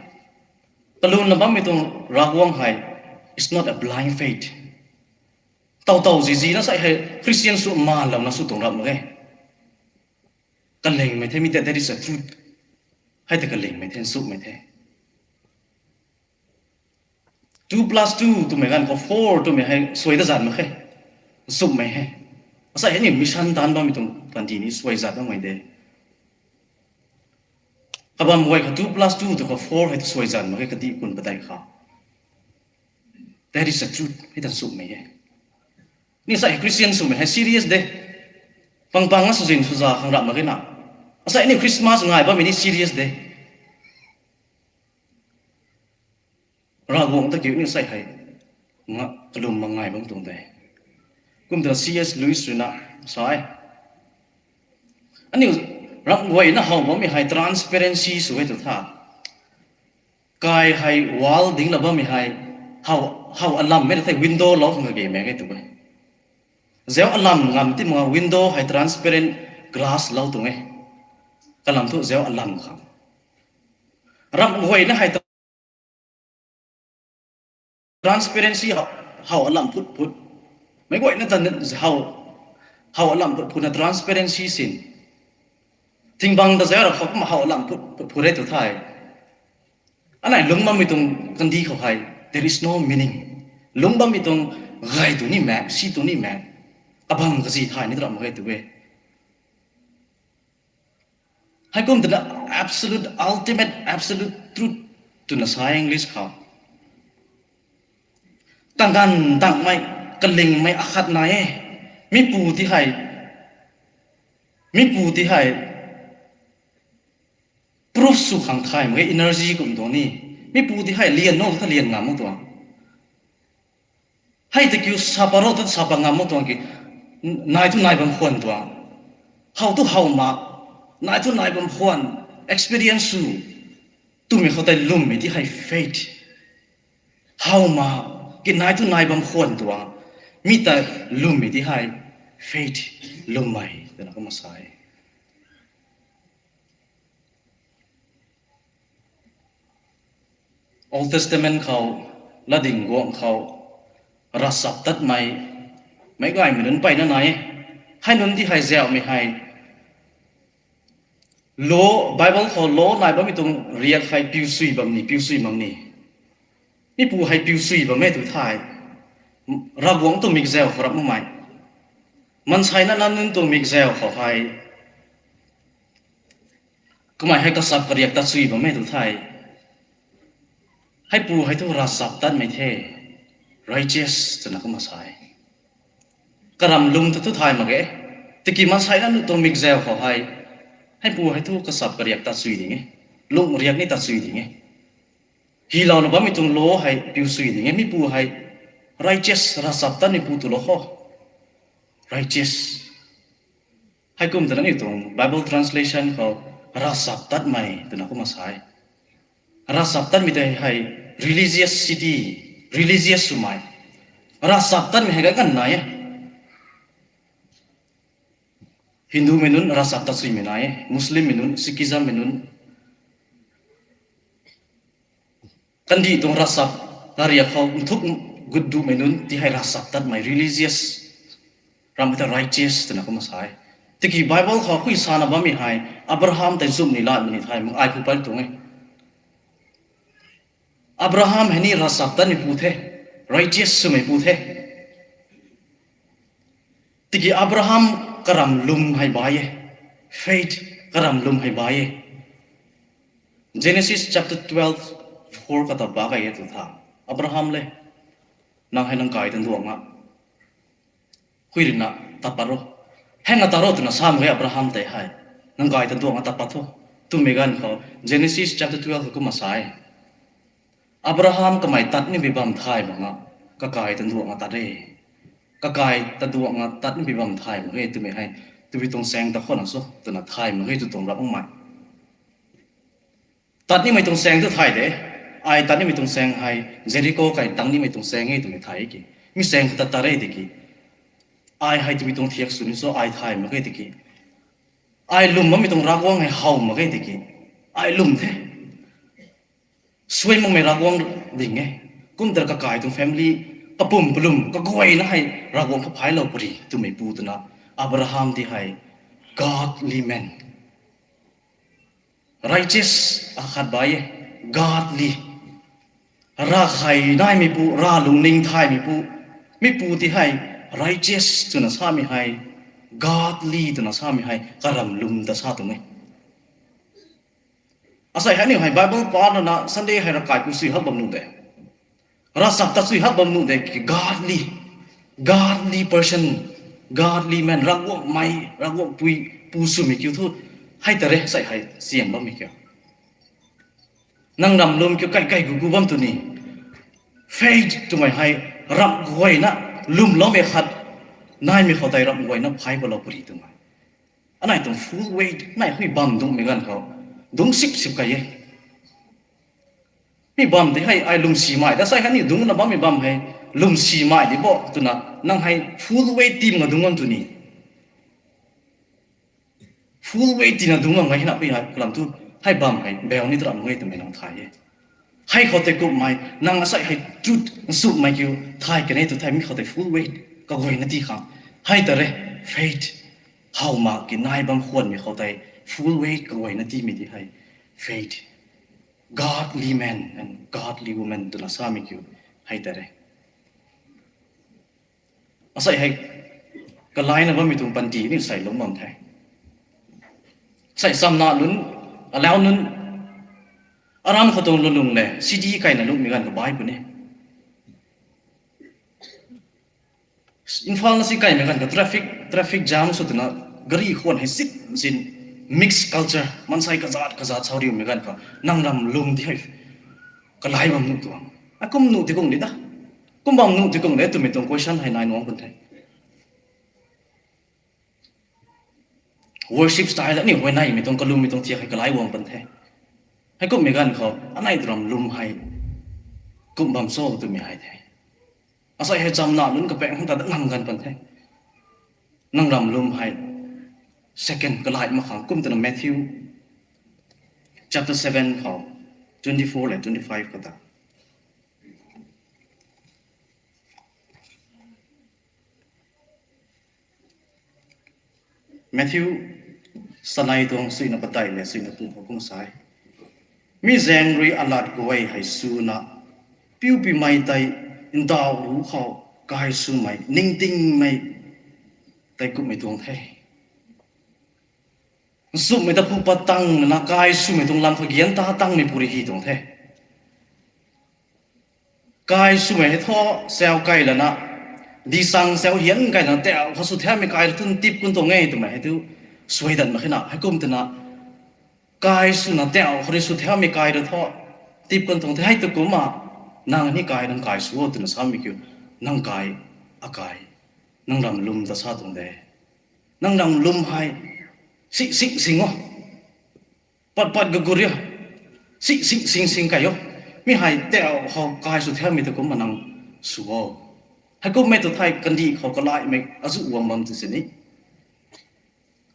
kalwmna bammei tuang Ravguangc hei, it's not a blind faith. Taw taw zizina sai hei Christian sw maanlouna sw tuang rap mak ge. Kalingmei the mi ta, that is a truth. Hei ta kalingmei the, nchumhmei the. Two plus two twmei ganv khou four twmei hei suai ta zat mak khe. Nchumhmei he. Asei hei ni mission taanc bammei tuang panty ni suai zat makmei de. Kabam guay khou two plus two tu khou four hei tu suai zat mak khe kadih kun padeih khou. That is a truth. Hei ta nchumhmei e. Ni sai Christian swmei hei serious de. Pang pang a swzin swza khang rap mak ge na. Asei ni Christmas ngai bammei ni serious de. Ravguangc ta kiu ni sai hei, kalwm mak ngai bam tuang de. Kum ta C S Lewis rui na sa e. Aniu ramh guayna how bammei hei transparency sw e tu tha. Kai hei wall dingna bammei hei, how, how alam mei na thei window lou khang kage mak ge tu e. Zau alam ngam ti mak window hei transparent glass lou tuang e. Kalam thu zau alam khang. Ramh guayna hei transparency how, how alam phut phut. Meic guayna ta how, how alam phut phut na transparency sin. Thingbang ta zau ra khou kumna how alam phut phut phut e tu thei. Anei lungc bammei tuang kandih khou hei, there is no meaning. Lungc bammei tuang gay tu ni mak, si tu ni mak. Kabam kazi thay ni tu ram mak ge tu e. Heikum twna absolute, ultimate, absolute truth twna sa e English khou. Tangganv tangmei, kalingmei akhat nai e. Mipu ti hei, mipu ti hei proof sw khang thay mak ge, energy kum tuang ni. Mipu ti hei lian no ta lian ngam mak tuang. Hei ta kiu sapa ro ta sapa ngam mak tuang ki, nai thu nai bam khwan tuang. How thu how mak, nai thu nai bam khwan, experience sw, twmei khou tei lwmmei ti hei faith. How mak, ki nai thu nai bam khwan tuang. Mi ta lwmmei ti hei faith, lwmmei twna kumna sa e. Old Testament khou, latdyng guangc khou, ravchaptatmei, meic gaymei nunc mpeyna nai e. Hei nunc ti hei zauhmei hei, law, Bible khou law nai bammei tuang riak hei piu sui bam ni, piu sui bam ni. Mipu hei piu sui bam e tu thei, Ravguangc tuang mikzau khou rap makmei. Maansei na nunc tuang mikzau khou hei, kamei hei kachap kariak ta sui bam e tu thei. Heipu hei thu ravchaptatmei the, righteous twna kumna sa e. Karam lwm ta thu thay mak ge. Tiki maansei na nuh tuang mikzau khou hei, heipu hei thu kasap kariak tat sui ding e, lung riak ni tat sui ding e. Hylouna bammei tuang law hei piu sui ding e, mipu hei righteous, ravchaptatmeipu twlou kho. Righteous. Heikum twna aniu tuang Bible translation khou ravchaptatmei twna kumna sa e. Ravchaptatmei tei hei religious city, religious swmei. Ravchaptatmei hei ganv nai e. Hindumei nunc ravchaptat suimei nai e, Muslimmei nunc, Sikhismmei nunc. Kandih tuang ravchap, ravriak khou nthuk gut dumei nunc ti hei ravchaptatmei, religious, ramhmei ta righteous twna kumna sa e. Tiki Bible khou hui sana bammei hei Abraham tei nchumh ni latmei ni thay mak, ai pu pat tuang e. Abraham hei ni ravchaptatmeipu the, righteous swmeipu the. Tiki Abraham karam lwm hei bai e, faith karam lwm hei bai e. Genesis chapter twelve four kata ba kai e tu tha, Abraham le, nang hei nang kai tan duang a, hui rina tat pat ro, hei nga tat ro twna sa mak ge Abraham tei hei, nang kai tan duang a tat pat tho, twmei ganv khou Genesis chapter twelve khou kumna sa e. Abraham kamei tat nimei bam thay mak nga, kakai tan duang a tat e. Kakai tan duang a tat nimei bam thay mak e twmei hei, twbi tuang saeng ta khou na so twna thay mak e tw tuang rap makmei. Tat nimei tuang saeng tu thay de. Ai tat nimei tuang saeng hei Jericho kai tang nimei tuang saeng e twmei thay ki. Mi saeng khou ta tat re tiki, ai hei twbi tuang thiak sw ni so ai thay mak e tiki, ai lwm bammei tuang Ravguangc hei how mak e tiki, ai lwm the. Suai makmei Ravguangc ding e. Kum tei kakai tuang family, kapum palum kaguayna hei Ravguangc kaphailou pary twmeipu twna Abraham ti hei godly man, righteous akhat bai e, godly. Ravkhei naimeipu, rav lungning thaymeipu, mipu ti hei righteous twna samei hei, godly twna samei hei karam lwm ta sa tuang e. Asei hei aniu hei Bible pa nana Sunday hei ravkai pu sui hak bam nuh de. Ravchaptat sui hak bam nuh de ki godly, godly person, godly man, Ravguangc mei, Ravguangc pui, pu swmei kiu thu, hei ta re, asei hei siam bammei kiu. Nang ram lwm kiu kai kai gu gu bam tu ni. Faith twmei hei ramh guayna, lwmloumei khat naimei khou tei ramh guayna phay palou pary twmei. Anei tuang full weight nai hui bam dungcmei ganv khou, dungc sip sip kai e. Mi bam tei hei ai lwmsimei ta sei hei ni dungcna bammei bam hei lwmsimei di bo twna nang hei full weight tim nga dungc ngam tu ni. Full weight tina dungc ngam ngai hina pui hei kalam thu, hei bam hei beu ni tram ngai twmei nang thay e. Hei khou tei kummei nang asei hei truth nchumhmei kiu thay kanei tu thay mi khou tei full weight kaguayna ti khang. Hei ta re, faith. How mak ki nai bam khwanmei khou tei full weight kaguayna timei di hei faith. Godly man and godly woman twna samei kiu hei ta re. Asei hei kalaina bammei tuang panty ni sei lung bam the. Sei chamna nunc, alau nunc, aram khou tuang lulung le city kaina lungmei ganv kabai puni. Imphal na si kaimei ganv khou traffic, traffic jam sw twna gari khwan hei sit sin, mixed culture, maansei kazat kazat sauriumei ganv khou nang ram lwm di hei kalai bam nuh tuang. Akum nuh ti kung di ta. Kum bam nuh ti kung de twmei tuang question hei nai nuang pun the. Worship style aniu huayneymei tuang kalummei tuang thiak hei kalai guang pan the. Heikumhmei ganv khou anei ram lwm hei kum bam cho twmei hei the. Asei hei chamna nunc kapaeng hang ta dat ngam ganv pan the. Nang ram lwm hei second kalai mak khang kum twna Matthew chapter seven khou twenty four le twenty five khou ta. Matthew sanei tuang suina padeih le suina pum khou kum sa e. Mi zaeng rui alat guay hei suna, piupimei tei ndauh ru khou kai swmei, ningtingmei tei kummei tuang the. Nchumhmei ta phu pat tangna kai swmei tuang lam khou gian ta tangmei puri hy tuang the. Kai swmei hei thu, sau kai lana, Di sang sau hian kaina tau khou sw thaumei kai rui thu ntip kun tuang e twmei hei thu suaidan mak khe na. Heikum twna kai swna tau khou rui sw thaumei kai rui thu ntip kun tuang the. Hei tu kumna nang ni kai, nang kai sw o twna samei kiu, nang kai, akai, nang ram lwm ta sa tuang de. Nang ram lwm hei si sing sing o, pat pat gagur o, si sing sing sing kai o. Mi hei tau khou kai sw thaumei tu kumna nang sw o. Heikum e tu thei kandih khou kalaimei azuh guang bam tu sini,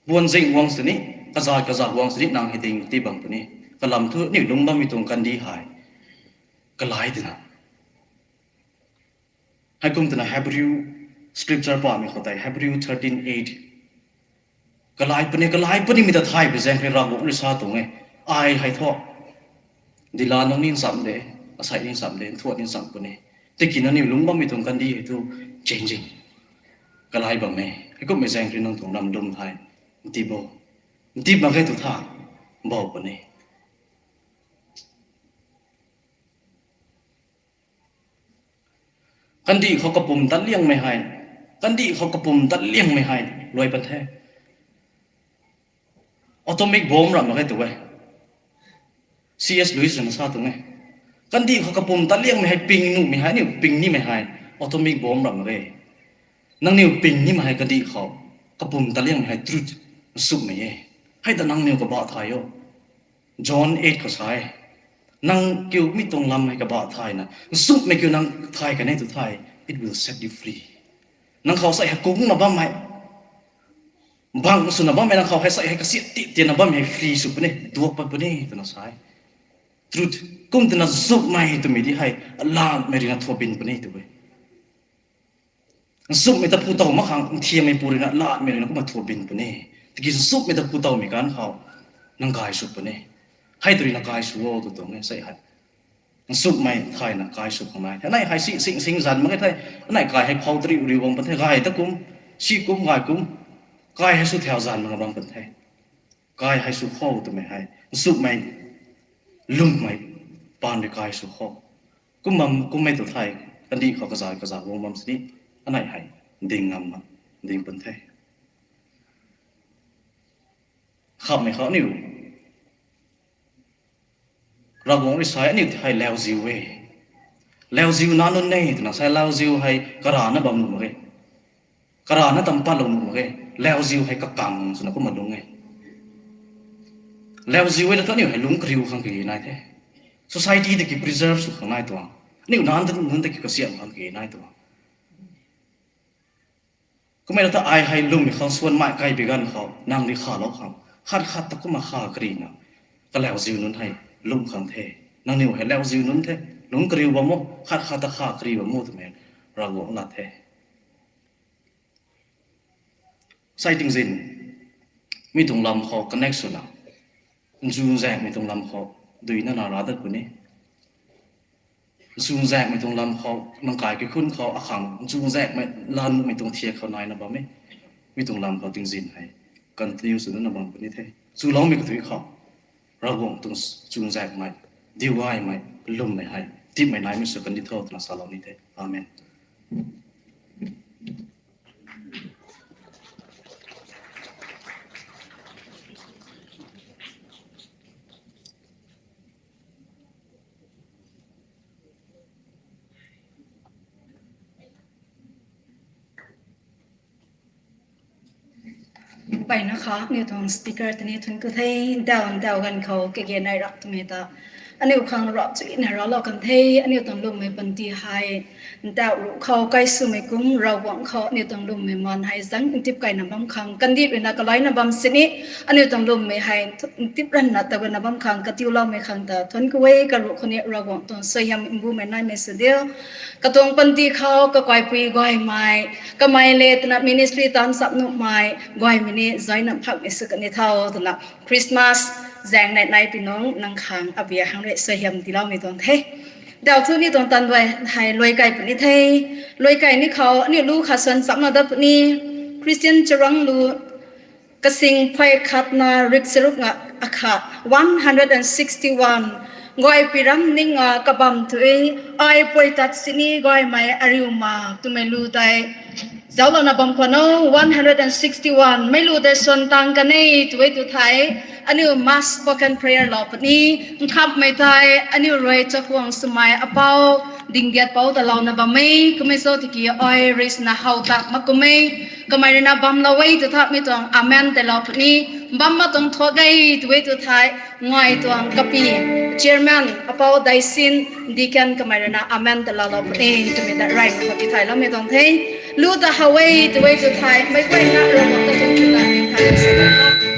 buan zing guang sini, kazat kazat guang sini nang hei ding ti bam puni. Kalam thu aniu lungc bammei tuang kandih hei kalai tina. Heikum twna Hebrew scripture pamei khou tei Hebrew thirteen eight kalai puni, kalai puni mi ta thay pui zaeng khou Ravguangc rui sa tuang e. Ai hei thu dila nang ni nchamh de, asei ni nchamh de, nthuat ni nchamh puni. Tiki nangniw lungc bammei tuang kandih hei thu changing, kalai bam e. Heikummei zaeng khou nang tuang ram lwm hei ntip bo, ntip mak khe tu tha, bou puni. Kandih khou kapum tat liangmei hei, kandih khou kapum tat liangmei hei luai pat the. Atomic bomb ram mak khe tu e. C S Lewis rui na sa tuang e. Kandih khou kapum tat liangmei hei ping nuhmei hei, aniu ping nimei hei atomic bomb ram mak ge. Nangniw ping nimei hei kandih khou kapum tat liangmei hei truth, nchumhmei e. Hei ta nangniw kabah thay o. John eight khou sa e, nang kiu mi tuang lam hei kabah thayna nchumhmei kiu nang thay kan e tu thei, it will set you free. Nang khou sei hei kungna bammei, bang swna bammei nang khou hei sei hei kasiat ti tiana bammei hei free sw puni, duak pat puni twna sa e. Truth. Kum twna nchumhmei twmei di hei latmei rui na thuabin puni tu e. Nchumhmei ta phu tow mak khang nthiammei pu rui na latmei rui na kumna thuabin puni. Tiki nchumhmei ta phu towmei kan khou nang kai sw puni. Hei tu rui na kai sw o tu tuang e sei hei. Nchumhmei thayna kai sw khang nai the. Anei hei si sing sing zan mak ge the. Anei kai hei phou tariu riu bam pan the. Gay ta kum, si kum, gay kum, kai hei sw thau zan mak bam pan the. Kai hei sw khou twmei hei nchumhmei, lwmmei paan rui kai sw khou. Kum bam kummei tu thei, kandih khou kazat kazat guang bam sini, anei hei ding ngam na, ding pun the. Khamhmei khou aniu Ravguangc rui sa e, aniu hei lauziu e. Lauziu nac nunc e twna sa e, lauziu hei karana bam nuh mak ge. Karana tam patlou nuh mak ge. Lauziu hei kakang swna kumna lungc e. Lauziu e na thu aniu hei lungc kariu khang kage nai the. Society tiki preserve sw khang nai tuang. Aniu nac nunc tiki kasiam khang kage nai tuang. Kummei na ta ai hei lwmmei khang suan mai kai bi ganv khou nang rui khalou khang, khat khat ta kumna kha karina, kalauziu nunc hei lungc khang the. Nangniw hei lauziu nunc the, lungc kariu bam o, khat khat ta kha kariu bam o twmei Ravguangc lat the. Sei tingzin, mi tuang lam khou connect swna, nchunzaekmei tuang lam khou duina na ra dat puni. Nchunzaekmei tuang lam khou, nang kai kaikhun khou akhang nchunzaekmei lanmei tuang thiak khou naina bam e. Mi tuang lam khou tingzin hei continue swna na bam puni the. Chuloumei kathui khou Ravguangc tuang nchunzaekmei, diugaymei, lwmmei hei tipmei naimei sw kandi tho twna salou ni the. Amen. Mpeyna kha aniu tuang speaker tei ni thuanc ku the. Ndauh ndauh ganv khou kage nai rap twmei ta aniu khang rap chuina raclou kan the. Aniu tuang lwmmei panty hei ndauh ruh khou kai swmei kum Ravguangc khou aniu tuang lwmmei maan hei zaeng ntip kaina bam khang kandih ruina kalaina bam sini, aniu tuang lwmmei hei ntip ranna ta guna bam khang katiuloumei khang ta thuanc ku e. Karuh khou ni Ravguangc tuang suaihiam mbumei naimei sw diu. Katuang panty khou kakaipui guaymei, kamei le twna ministry taanv chap nuhmei guaymei ni zaina phakmei sw kan ni tho twna Christmas zaeng nei nai pi nung nang khang abia hang rui suaihiam tiiloumei tuang the. Ndauh thu ni tuang tan duai hei luai kai puni the. Luai kai ni khou aniu lu khat suan chapna dat puni. Christian Charang lu kasing phay khatna rik charuk nga akhat, one hundred and sixty-one. Guay piram ning a kabam thu e, ai pui tat sini guaymei ariu ma twmei lu tei zauclouna bam khwan o. One hundred and sixty-one mei lu tei suan tang kan e tw e tw thei, aniu mass spoken prayer lou puni. Nkhamhmei thei aniu rui chakhwang swmei apou Dingdiatpou ta louna bam e. Kumei sw tiki ai rui swna how tak mak kum e. Kamei rui na bamlou e tw tha mi tuang amen tei lou puni. Bam mak tuang thuak e tw e tw thei, ngai tuang kapi chairman apou Daisin Deacon kamei rui na amen ta laalou puni twmei ta rey khou tithayloumei tuang the. Lu ta how e tw e tw thei, meic guayna Ravguangc ta tuang chuna ning thei sa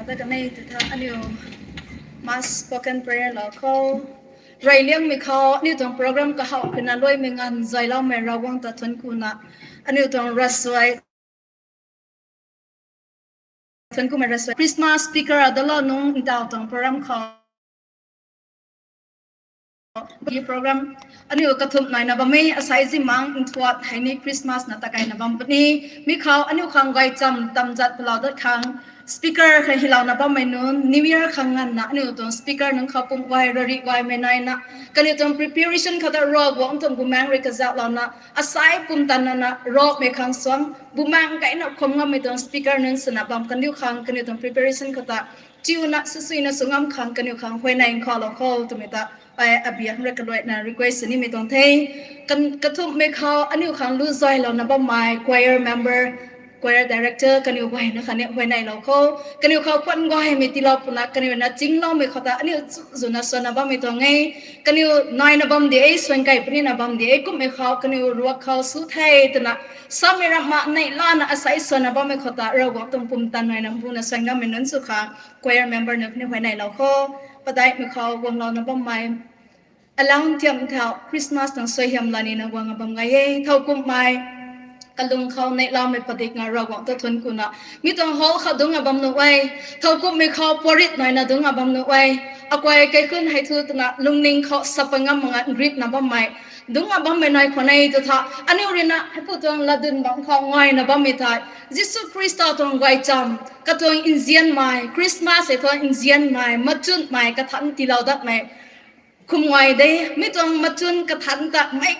Ta kanei tu tha aniu mass spoken prayer lou khou, reyliangmei khou aniu tuang program kahawh kina luaimei nganv zayloumei Ravguangc ta thuanc kuna, aniu tuang ravsuai, thuanc kumei ravsuai Christmas speaker adalou nunc ntaw tuang program khou program aniu kathumh naina bam e. Asai zimang nthuat hei ni Christmas na takaina bam puni. Mi khou aniu khang gaychamv tamzat palou dat khang speaker khang hilouna bammei nunc, New Year khang nganvna aniu tuang speaker nunc khou pumh guay rarih guaymei naina, kaniw tuang preparation khou ta Ravguangc tuang bumaengc rui kazauhlouna, asai pumtan nana Ravmei khang suang bumaengc kaina khum ngammei tuang speaker nunc swna bam kaniw khang kaniw tuang preparation khou ta chiuna swsuina sw ngam khang kaniw khang huayney nkhavlou kho twmei ta ai abiang rui kaluaina request sw nimei tuang the. Kathumhmei khou aniu khang lu zaylouna bammei choir member, choir director kaniw guayna khatni huayneylou kho. Kaniw khou khwan guaymei tiilou puna kaniw na chingloumei khou ta aniu zuna swna bammei tuang e. Kaniw naina bam di e, swan kai punina bam di e, kumhmei khou kaniw ruak khou su the twna samei ramh ma neihlana asai swna bammei khou ta Ravguangc tuang pumtan naina mbuna swan ngammei nunc sw khang choir member nunc khatni huayneylou kho. Padaihmei khou guanglouna bammei alang thiam thau Christmas tuang suaihiam lanina guang a bam gay e. Thowkumhmei kalung khou neihlamei padikna Ravguangc ta thuanc kuna, mi tuang hall khou dungc a bam nuh e. Thowkumhmei khou puarit naina dungc a bam nuh e. Akai kaikhunc hei thu twna lungning khou sap ngam mak nga nritna bammei dungc a bammei nai khwan e tu tha, aniu ruina heipu tuang latdyn bangc khou ngayna bammei tei Jisu Khrista tuang gaychamv katuang nzianmei, Christmas hei tuang nzianmei, machunmei, kathanc tiilou datmei khum guay de. Mi tuang machun kathanc ta mei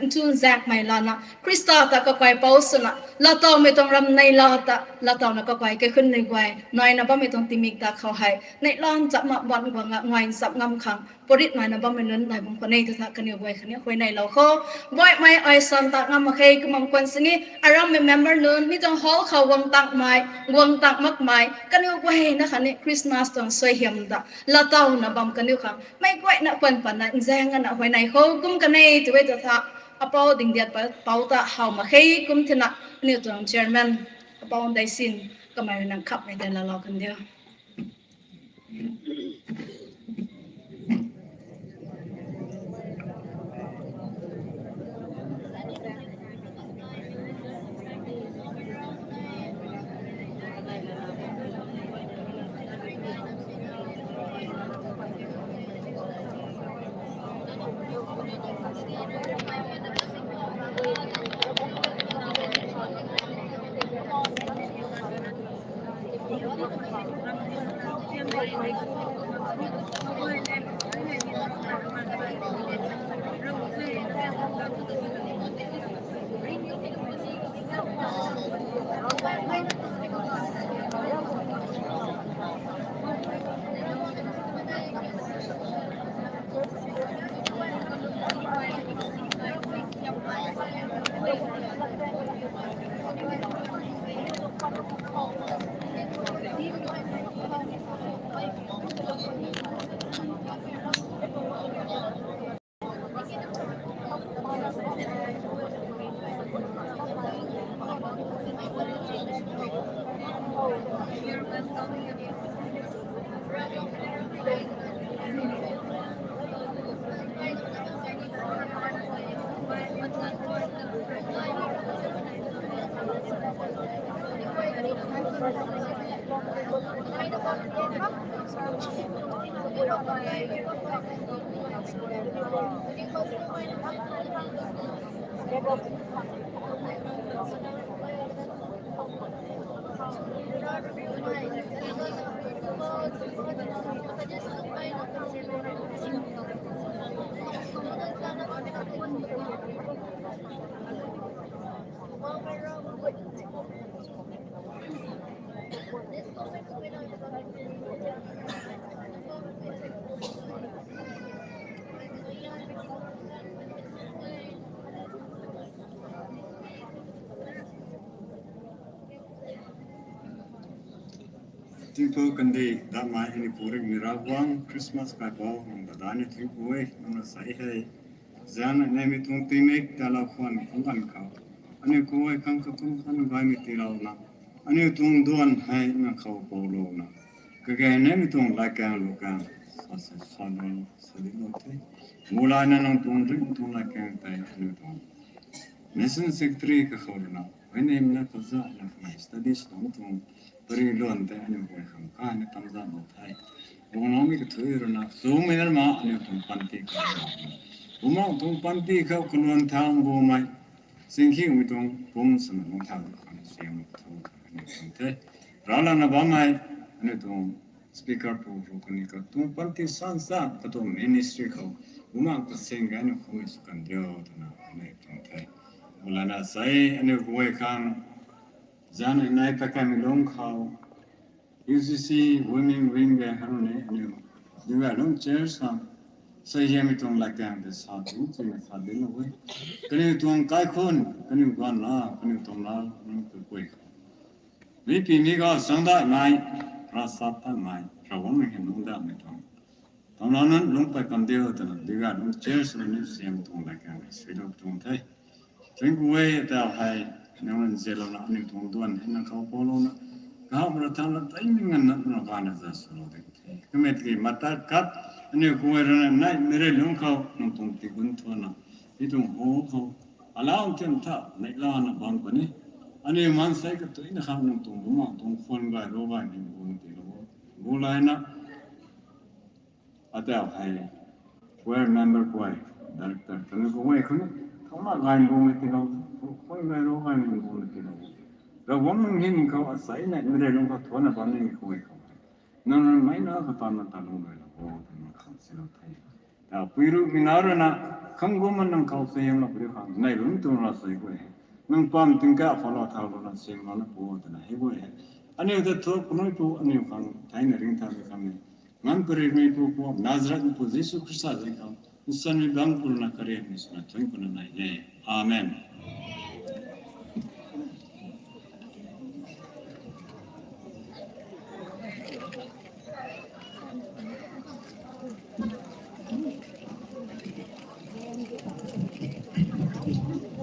nchun zaengmei lana Khrista ta kakai pou swna laatowmei tuang ram neila ta laatowna kakai kaikhunc nei guay naina bammei tuang tingmik ta khou hei neihla nchapna ban guang a ngai nchap ngam khang puarit naina bammei nunc nai bam khwan e tu tha kaniw guay khatni huayneylou kho. Baihmei ai san ta ngam mak khe. Kumna khwan sini arammei member nunc mi tuang hall khou guang tangmei, guang tang makmei kaniw guayna khatni Christmas tuang suaihiam ta laatowna bam kaniw khang meic guayna khwan patna nzaeng ana huayney kho. Kum kanei tu e tu tha apou Dingdiat pa pou ta how mak khe. Kum thina aniu tuang chairman apou Daisin kamei ruina khapmei tei laalou kan diu. Tingpuk kandih datmei hei ni purik ni Ravguangc Christmas kaipouc nang ta daihna tingpuk e, nang na sei hei. Zaeng na neimei tuang tingmik ta lou khwan khang ganv khou, aniu khou ai khang kakhun khan gaymei tiilouna, aniu tuang duan hei nang khou poulouna, Kage nei mi tuang latkaeng lukang sa sa sa no sa di no the. Mulai na nang tuang ring tuang latkaeng tei aniu tuang Mission Secretary kakhou rui na, hei nei na kaza na kamei studies tuang tuang pari luan tei aniu guay khang kai na tamza no the. Guang lou mi kathui rui na, sumei na ma aniu tuang panty khou rui na. Bumang tuang panty khou kaluan thang bumei. Singkhiu mi tuang pum suna nung thang khang siam thu aniu tuang the. Rala na bammei, aniu tuang speaker pu ru kani ka tuang panty san sa ka tuang ministry khou, bumang ka sing ga aniu khou mi su kan dio tana aniu tuang the. Ulana sai aniu guay khang, zan nai ta kai mi lung khou, U C C Women Wing ge hang ne aniu, Duga Lung Church khang, sai yami tuang latkaeng de sa tu, tu na sa de lo we. Kaniu tuang kaikhun, kaniu gan la, kaniu tuang la, nung tu pui khou. Mipi mi ga sangdai mai, rasat ta mai, Ravguangc nang hin lungdamei tuang. Tuang la nunc lungc pei kam diu twna, Duga Lung Church nunc siam tuang latkaeng sui lou tuang the. Thank you we tau hei, nang nzian lou na, aniu tuang duan hei nang khou pau lou na, kahap ra thang na, tai mi ngan na, nang gana za sw lou de. Kamei tiki mata kat, aniu khou rui na nai, mi rui lung khou, nang tuang tigun thuan na, mi tuang ho khou, alau tiam tha, neih la na bam puni. Aniu maansei katui na khang nang tuang bumang tuang khwan gay, ro gay, ning bun ti lou. Bulai na, atau hei, choir member guay, director, kaniu khou guay khou ni, thangna gay bun ti lou, khwan gay, ro gay, ning bun ti lou. Ravguangc nang hin khou asei na, mi rui lung khou thuan na bam ni khou guay khou. Nang rui mei na kata na ta lung rui lou, o, ta nang khang si lou the. Ta pui ru mi na rui na, khang gu man nang khou se yam lou pui khang, nei rui tu ra sei guay. Nang pam ting ka follow thau lou na, siam lou na pu, twna hei guay. Aniu ta thu, kanui pu, aniu khang, thai na ring thau mi khang ni. Ngan pari mi pu pu, Nazareth mi pu, Jisu Khrista zai khang. Nsan mi bang pu na karian mi suna, thuan pu na nai e. Amen.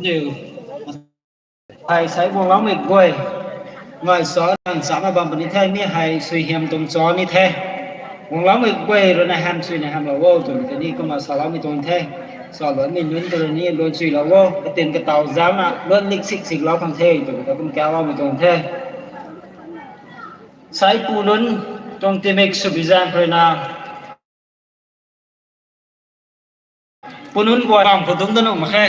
Niu. Hei sai guang lou mei guay. Ngai sa nang sa na bam puni the mi hei sui hiam tuang cho ni the. Guang lou mei guay rui na ham sui na ham lou o twmei tei ni kumna sa lou mi tuang the. Sa lou mi nunc ta rui ni luan sui lou o. Katin katau zam na luan lik sik sik lou khang the twmei ta kum kau lou mi tuang the. Sai pu nunc tuang timik sw bi zan rui na. Pu nunc guay bam khou dungc da nuh mak khe.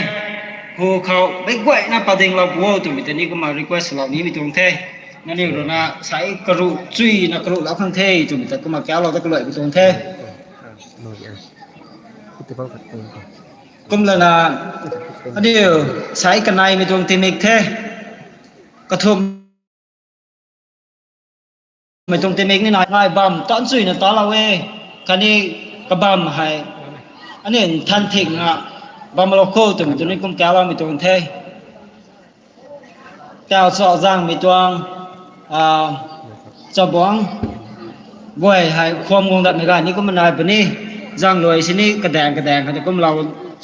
Hu khou mei guayna pading lou pu o twmei tei ni kumna request lou nimei tuang the. Nangniw rui na sai karuh chui na karuh lou khang the twmei ta kumna kau lou ta kaluaimei tuang the. Kumlana, aniu sai kaneimei tuang timik the. Kathumh mei tuang timik ni nai ngai bam tan chuina ta lou e. Khatni kabam hei aniu nthan thikna bam lou khou twmei tei ni kum kau loumei tuang the. Tau cho zangmei tuang, a, chabuang guay hei kham guang datmei gay ni kumna nai puni. Zang luai sini kadaeng kadaeng khatni kumlou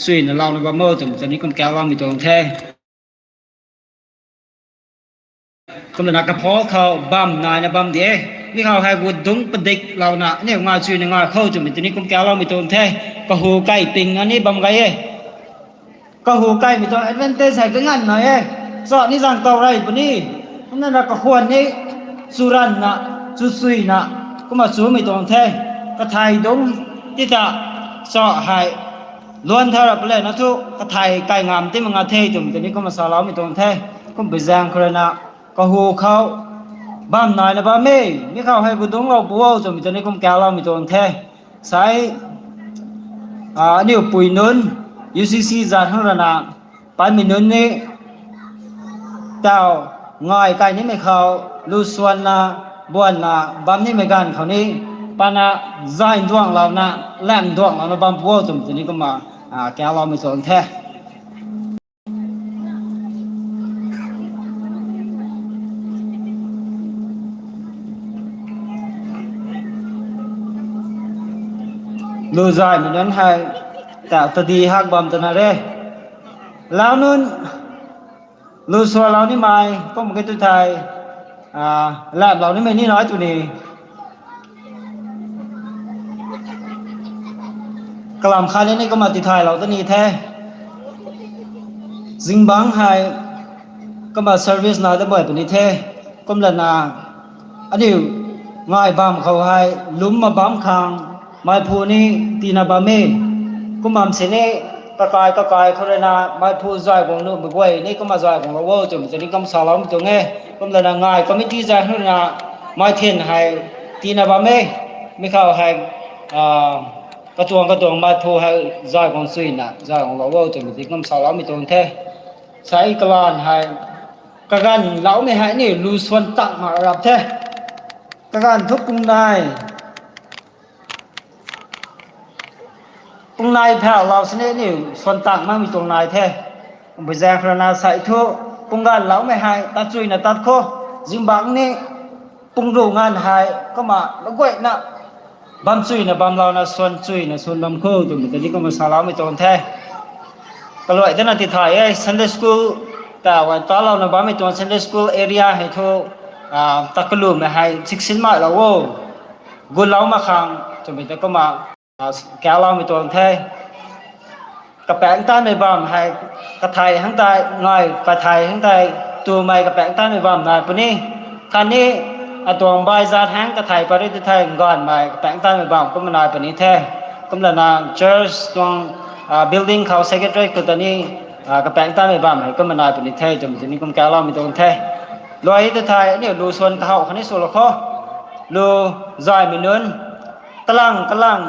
chuina louna bam o twmei tei ni kum kau loumei tuang the. Kumlana kaphau khou bam naina bam di e. Mi khou hei gut dungc padik louna aniu ngai chuina ngai khou twmei tei ni kum kau loumei tuang the. Kahu kai ping na ni bam gay e. Kahu kaimei tuang advantage hei kanganv nai e. Cho ni zang tow rey puni. Kumlana kakhwan ni chu ranvna, chu chuina, kumna chumei tuang the. Kathai dungc ti ta cho hei luan thau ra pale na thu kathai kai ngam ti mak nga the twmei tei ni kumna saloumei tuang the. Kum pui zaeng khou rui na kahu khou bam naina bam e. Mi khou hei gut dungc lou pu o twmei tei ni kum kau loumei tuang the. Sai, a, aniu pui nunc, U C C zat hang rana, panmei nunc ni, tau, ngai kai nimei khou, lu suanna, buanna, bam nimei ganv khou ni, pana, zay nduanglouna, lam nduanglouna bam pu o twmei tei ni kumna, a, kau loumei tuang the. Lu zaymei nunc hei, ta, tadi hak bam twna re. Lau nunc, lu suanlou nimei, kum khe tu thei, a, lamlou nimei ni nai tw ni. Kalam khat ni kumna tithaylou ta ni the. Zingbangc hei kumna service na da bui puni the. Kumlana aniu ngai bam khou hei lum ma bam khang meiphu ni tina bam e. Kum bam sini kakai kakai khou rui na meiphu zay guang nuh maguay ni kumna zay guanglou o twmei tei ni kum saloumei tuang e. Kumlana ngai committee zay khou rui na mei thin hei tina bam e. Mi khou hei katuang katuang meiphu hei zay guang chuyna zay guanglou o twmei tei kum saloumei tuang the. Sai kalan hei kaganv loumei hei ni lu swan tang ma rap the. Kaganv thu pung nai, pung nai phau lou sini ni swan tang makmei tuang nai the. Bui zaeng khou rui na sai thu pung ganv loumei hei tat chuyna tat khou, zingbangc ni pung ru nganv hei kumna maguayna bam chuyna bamlouna swan chuyna swan bam khou twmei tei ni kumna saloumei tuang the. Kaluai dana tithay e Sunday school ta wan talouna bammei tuang Sunday school area hei thu, ta kalumei hei chiksin mailou o. Gulou mak khang twmei tei kumna kaloumei tuang the. Kapaengc tanmei bam hei kathei hang tei ngai kathei hang tei tumei kapaengc tanmei bam nai puni. Khatni atuang baizat hang kathei pari tu thei nganvmei kapaengc tanmei bam kumna nai puni the. Kumlana church tuang building khou secretary khou ta ni kapaengc tanmei bam hei kumna nai puni the twmei tei ni kum kaloumei tuang the. Luai tu thei aniu lu swan kahow khatni swlou khou, lu zaymei nunc kalang kalang,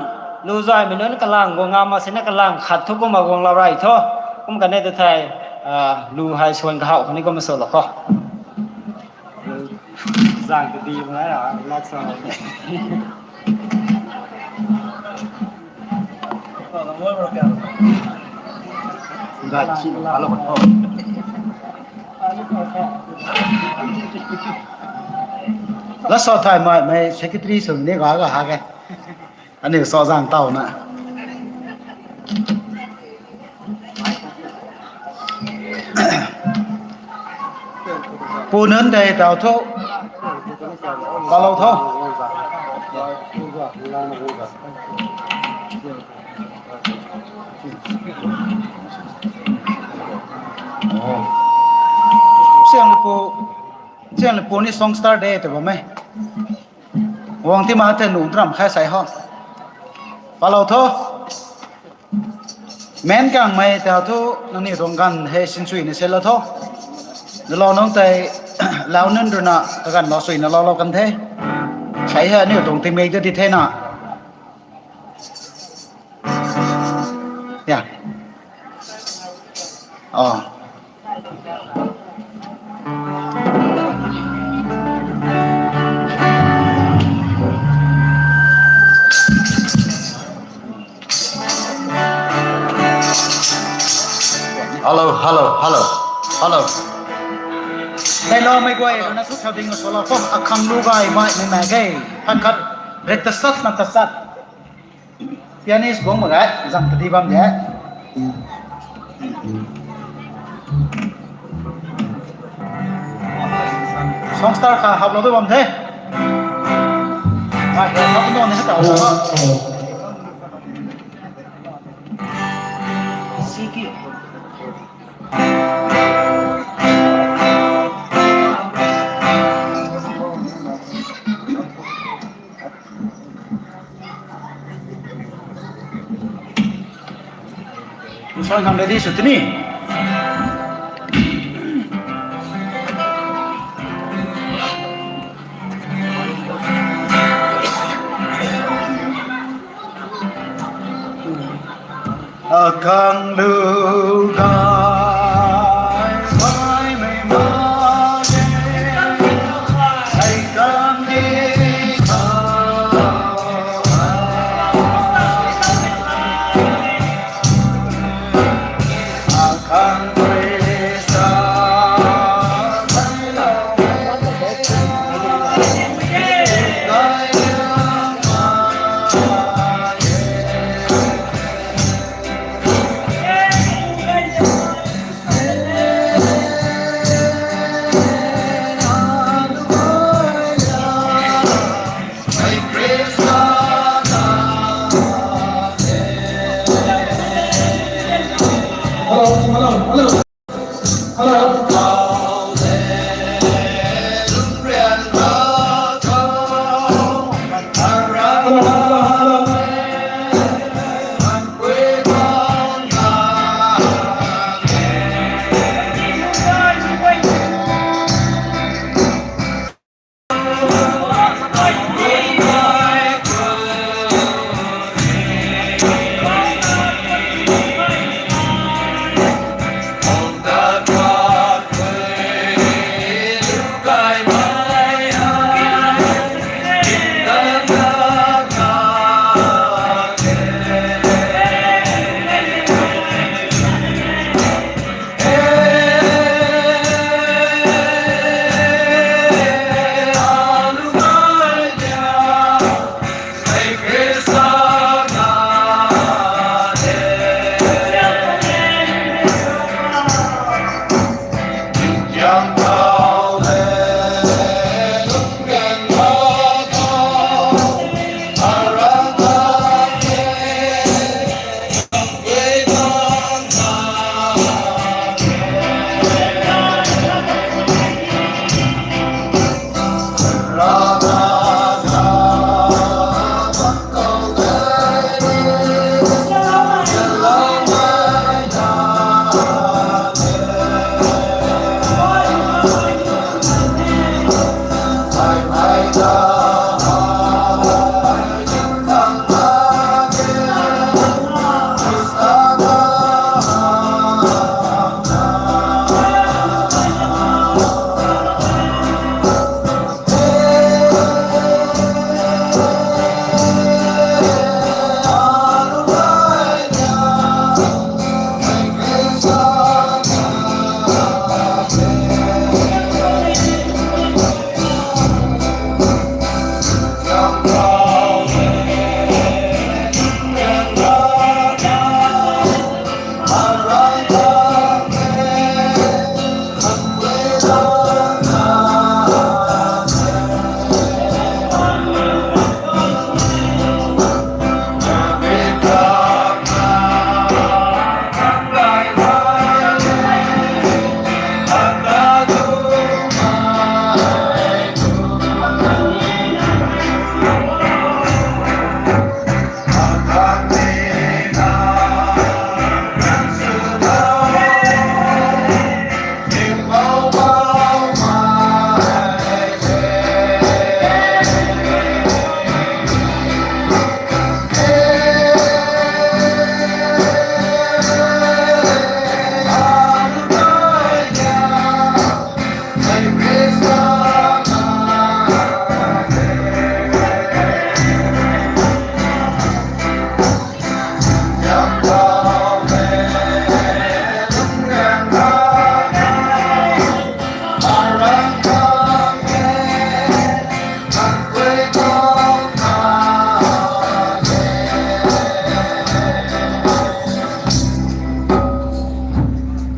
lu zaymei nunc kalang guang ngam mak sini kalang khat thu kumna guanglou rey thu, kum kane tu thei lu hei swan kahow khatni kumna swlou khou. Zang kadi mna ra, lat sa. Lat sa thay mei, mei secretary sw ni ga ga ha ke. Aniu sa zang tawna. Pu nunc tei taw thu. Kalou tho. Siang pu, siang pu ni song star de tw bam e. Guang ti ma the nu drum khai sai ho. Palou tho. Men kangmei ta thu nangniw tuang ganv hei sinchuina selou tho. Nalou nunc tei lau nunc rui na kaganv lou suina loulou kan the. Sai hei aniu tuang tingmik ta di thena. Ya. Hello, hello, hello, hello. Tei loumei guay rui na thu thau ding swlou khou akhang lu gaymei mei mak ge. Khat khat ret ta sat na ta sat. Pianist guang mak ge, zang kadi bam de. Song star kha haplou tu bam the. Siki. Song khang ready sw tini. Akhang lu gaymei mak ge, hei kan di tha. Akhang Khrista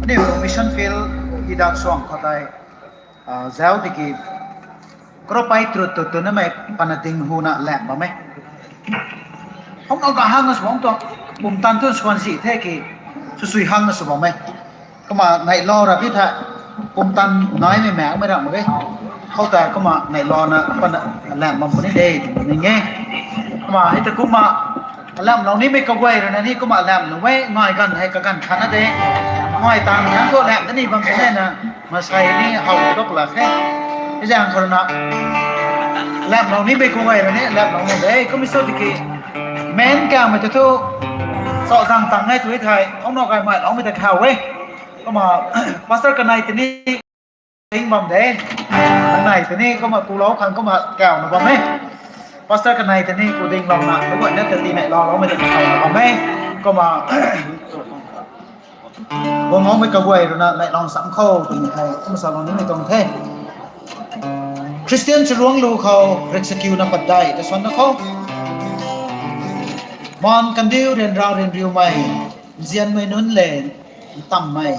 Aniu mission field hei dat suang khou tei, ah, zauc tiki, karapai trut tut tuna mei pana ding huna lam bam e. Hom nau ka hang na sw bam tuang, pumtan tu swan si the ki, sw sui hang na sw bam e. Kumna neihla ra pi the, pumtan nai mei mak mei ram mak e. Khou ta kumna neihla na pana lam bam puni de, ning e. Kumna hei ta kumna lamlou nimei kaguay rui na ni kumna lam nu e, ngai ganv hei kaganv khat na de. Ngai tang thang thu lam ta ni bam puni na, masei ni how dok la khe. Hei zaeng khou rui na lamlou nimei kaguay rui ni lamlou nu de, kumna sw tiki, men kamei ta thu, sa zang tang e tu thei, hom nau gay mei loumei ta khou e. Kumna, pastor kanei tini, ding bam de. Kanei tini kumna kulou khang kumna kauna bam e. Pastor kanei tini ku ding bam na, kaguayna ta ti neihla loumei ta kauna bam e. Kumna, guang loumei kaguay rui na neihla sam khou tini hei kumna salou nimei tuang the. Christian charuang lu khou, rik sakiuna pat dai ta swan na khou, maan kandiu ryanra ryanriumei, nzianmei nunc le ntammei.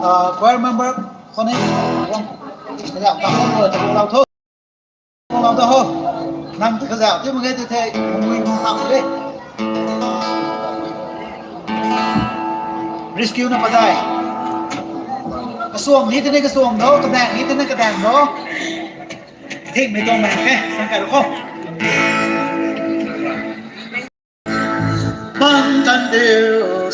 Ah, choir member, khou ni, guang, kazauh kam khou ta guang lou tho. Guang lou ta ho. Nang ta kazauh ti mak ge tu the, mui nang tam de. Rescue na padai. Kasuam ni tini kasuam do, kadaeng ni tini kadaeng do. Thingmei tuang mei ke, sang kai ru kho. Bang tan diu.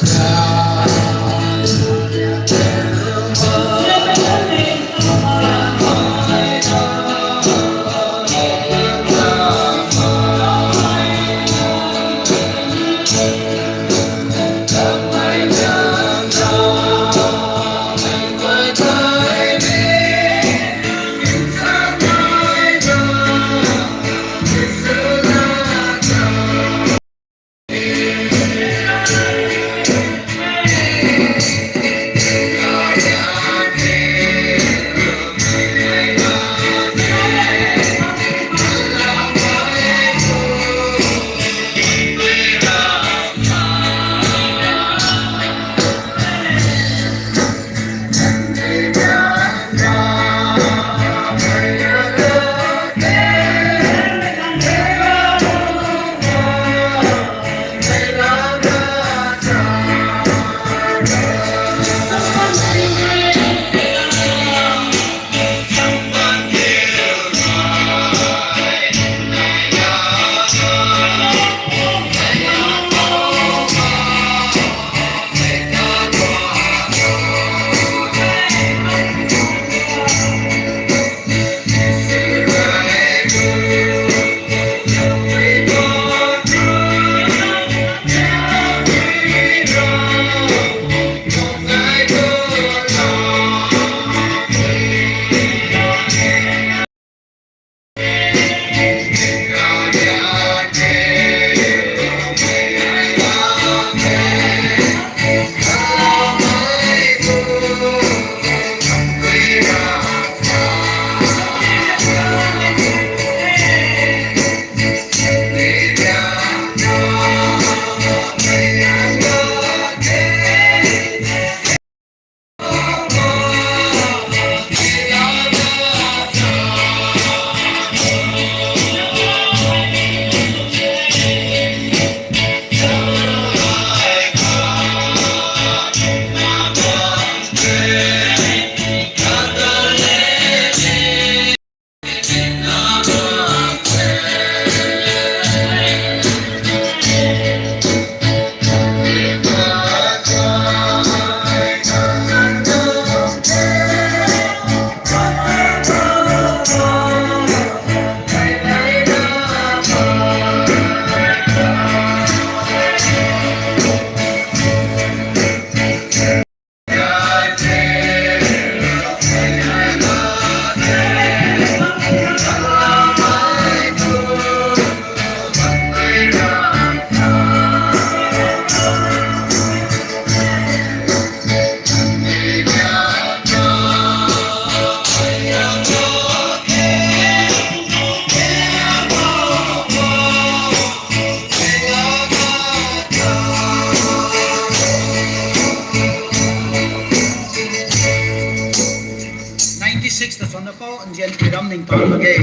Ninety six ta swanna khou nzian tiram ning ta mak ge.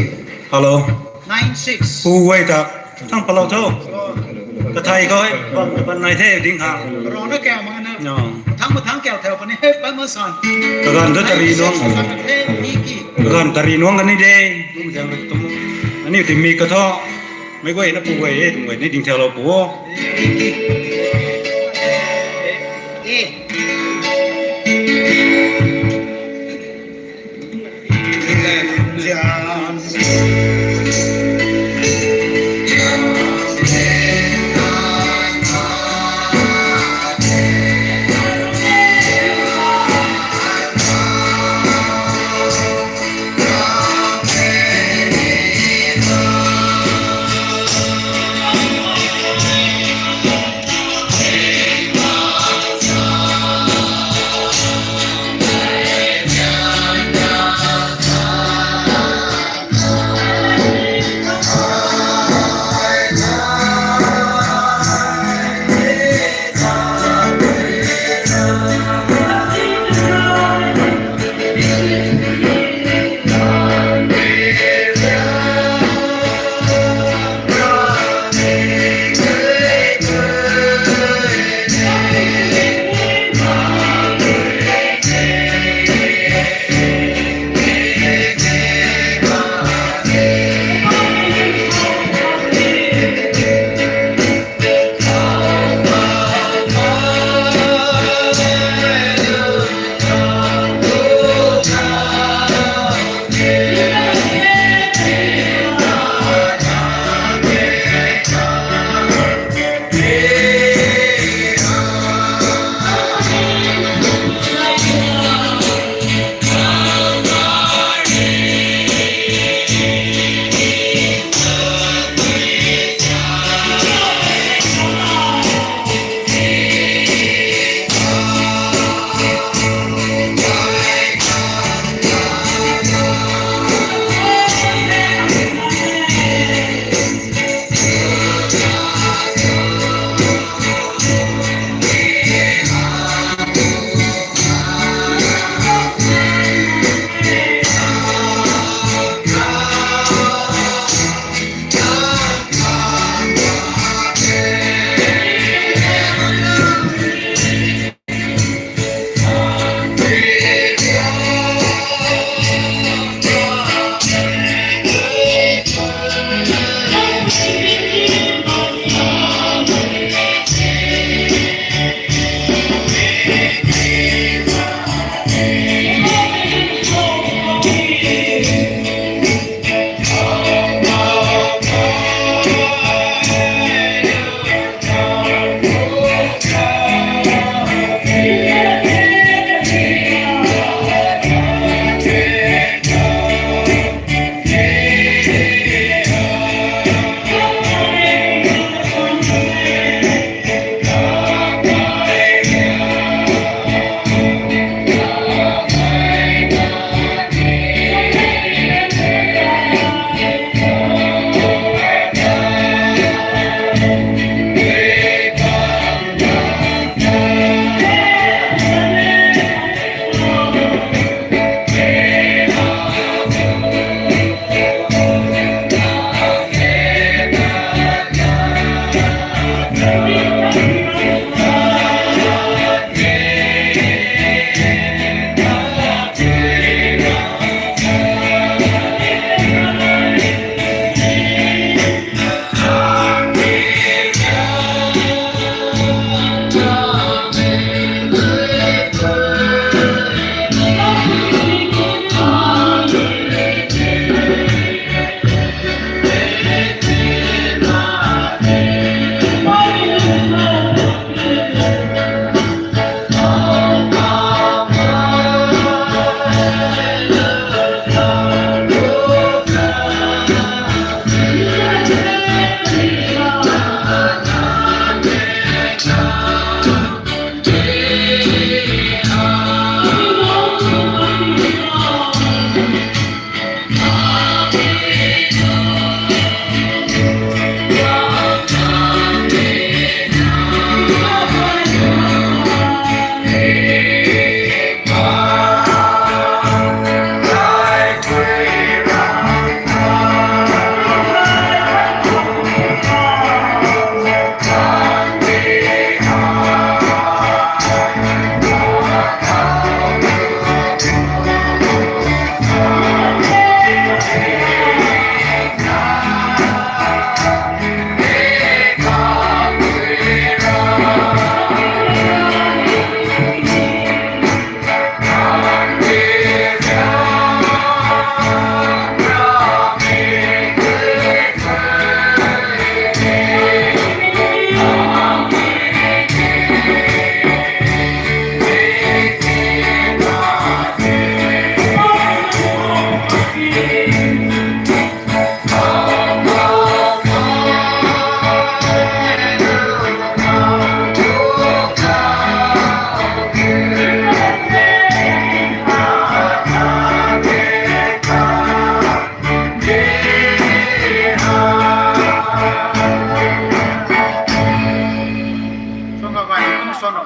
Hello. Nine six. Pu guay ta thang palou tho. Kathai khou bam bam nai the ding ha. Rong na kau mak na. No. Thang ma thang kau thau puni he pa ma san. Kaganv ta tari nuang. Nine six ta swanna the mi ki. Kaganv tari nuang kani de. Kum zang rui tum. Ani ti mi ka tho. Mei guay na pu guay e, tum guay ni ding thau lou pu o.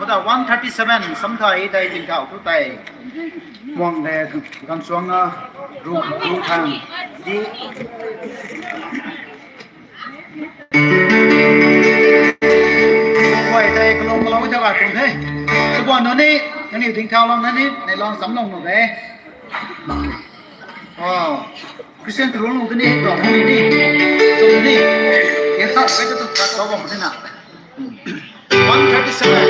One thirty seven samthay tei tingkauh thu tei. Muang de, gang suang a, ru, ru thang. Di. Kuay tei kalung kalung ta ga tung the. Kabuan nunc ni, nangniw tingkauh lung nunc ni, nei lung sam lung nu de. Wow. Christian tu lung lung tu ni, lung ni ni. Tu ni. Ye ta, pe tu tu, ta tu bam ni na. One thirty-seven.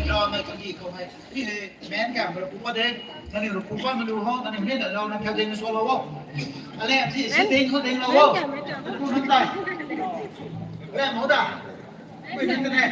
Rana kaki khou hei, mi hei, men kam rui pu pat de, nani rui pu pat malu ho, nani hei na lou na kha ding sw lou ho. Ale, si, si ding khou ding lou ho. Pu nang tai. Rem ho da. Ui, nang tane.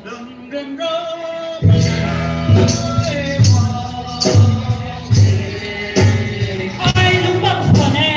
Ai lungc bam khwan e.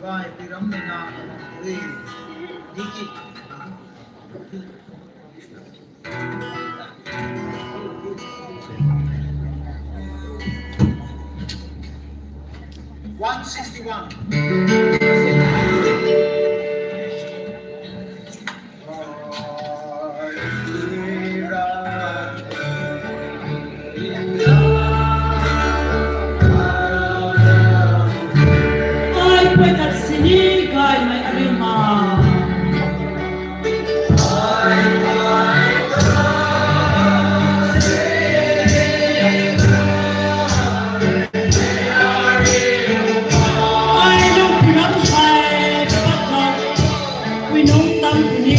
Bai, piram na na, ui, diki. One sixty-one. Ai pui tat sini gaymei ariu ma. Ai lung piram hei pat khat, pui nung tam puni.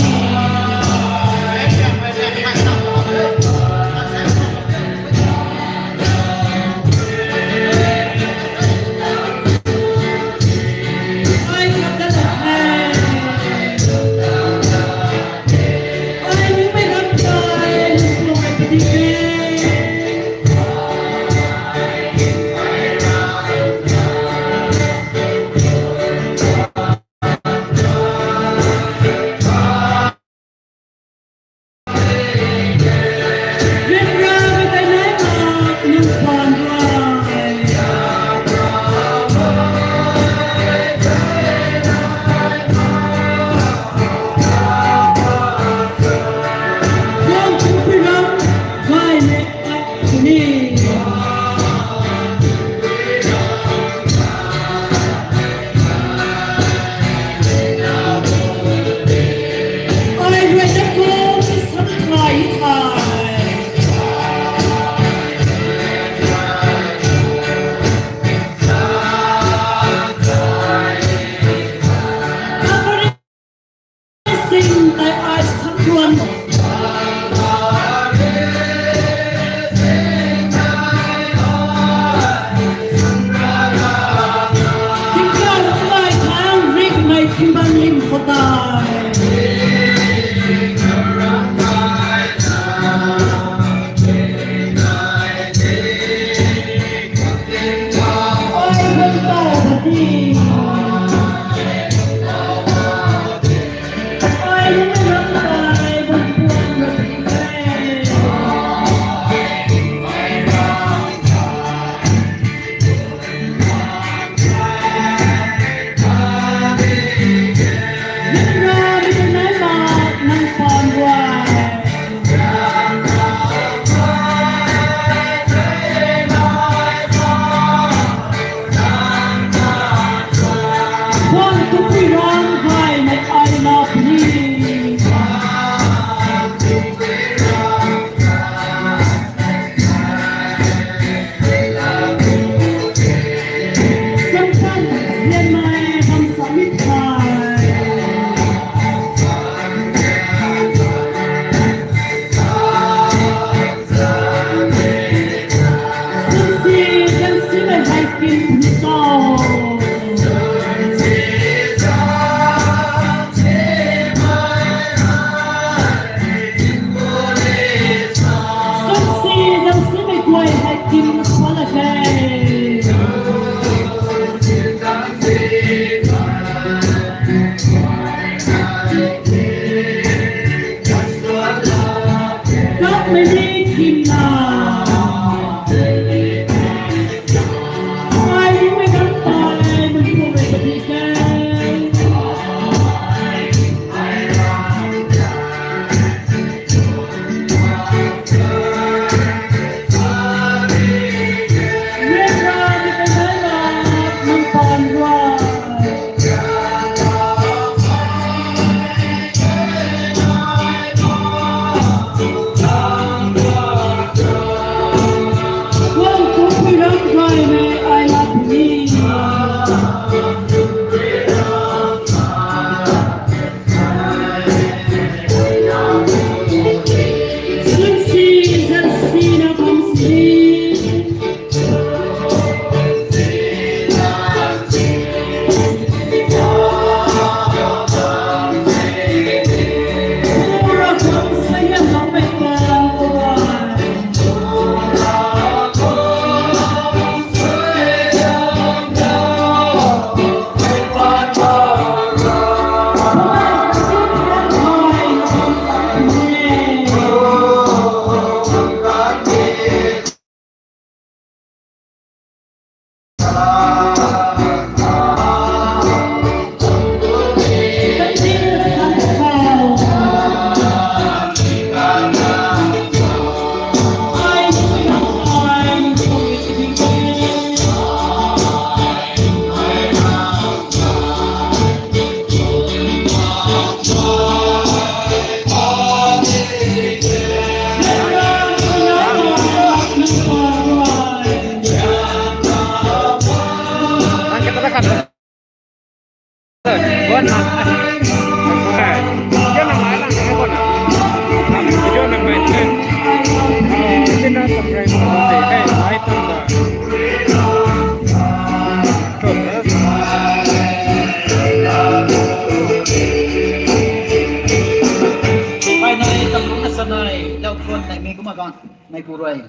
Phaynei tamrucna chanei, lau thuan nei mei kumna gan, nei ku rui.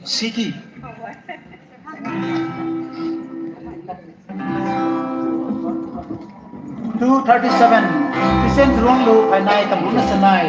City. Two thirty-seven. Christian Ruanglu, phaynei tamrucna chanei.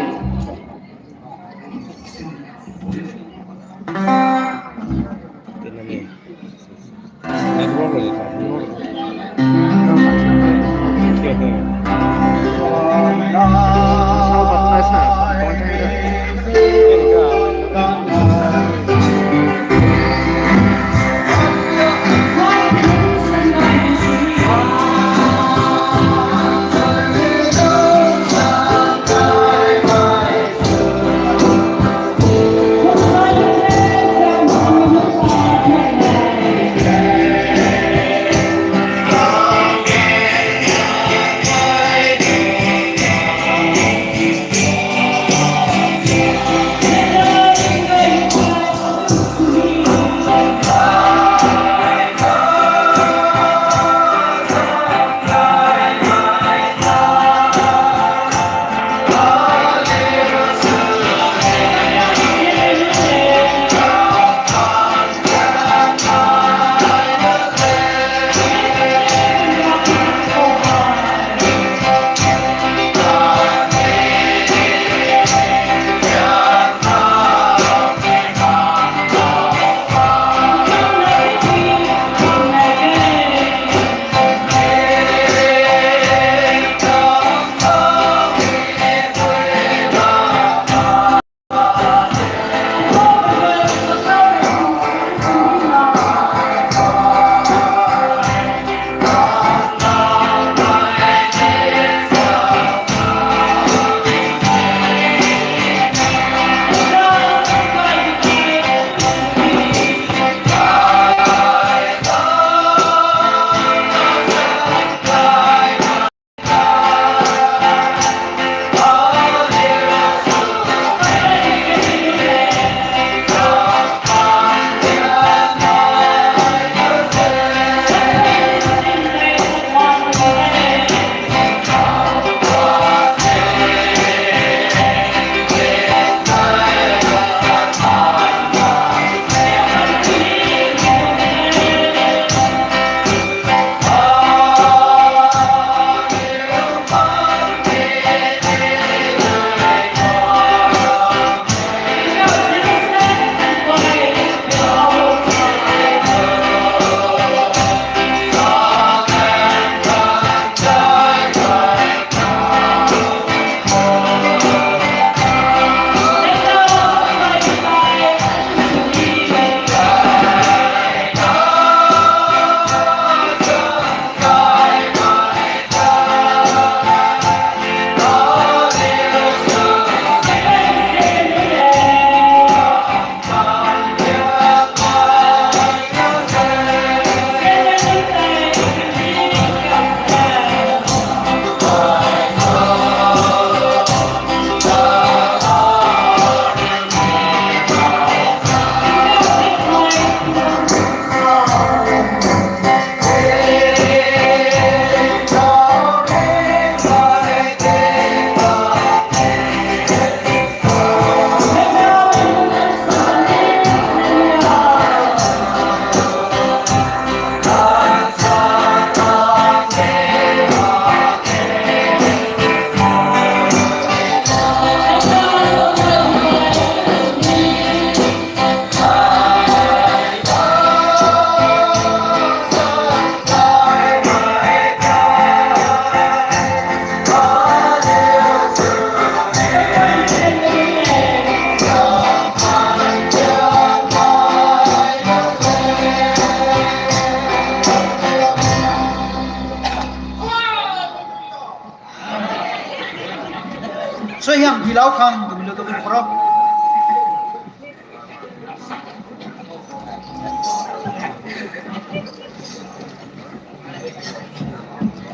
Suaihiam tiilou khang twmei lu tu kum khou ro.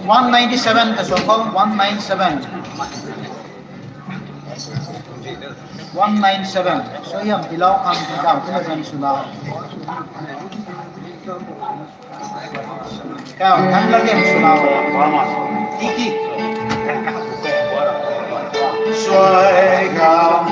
One ninety seven ta sw khou, one nine seven. One nine seven. Suaihiam tiilou khang ti daw tina zan swlou. Kau, thang la gen swlou. Tiki. Suai kham.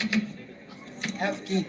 F key.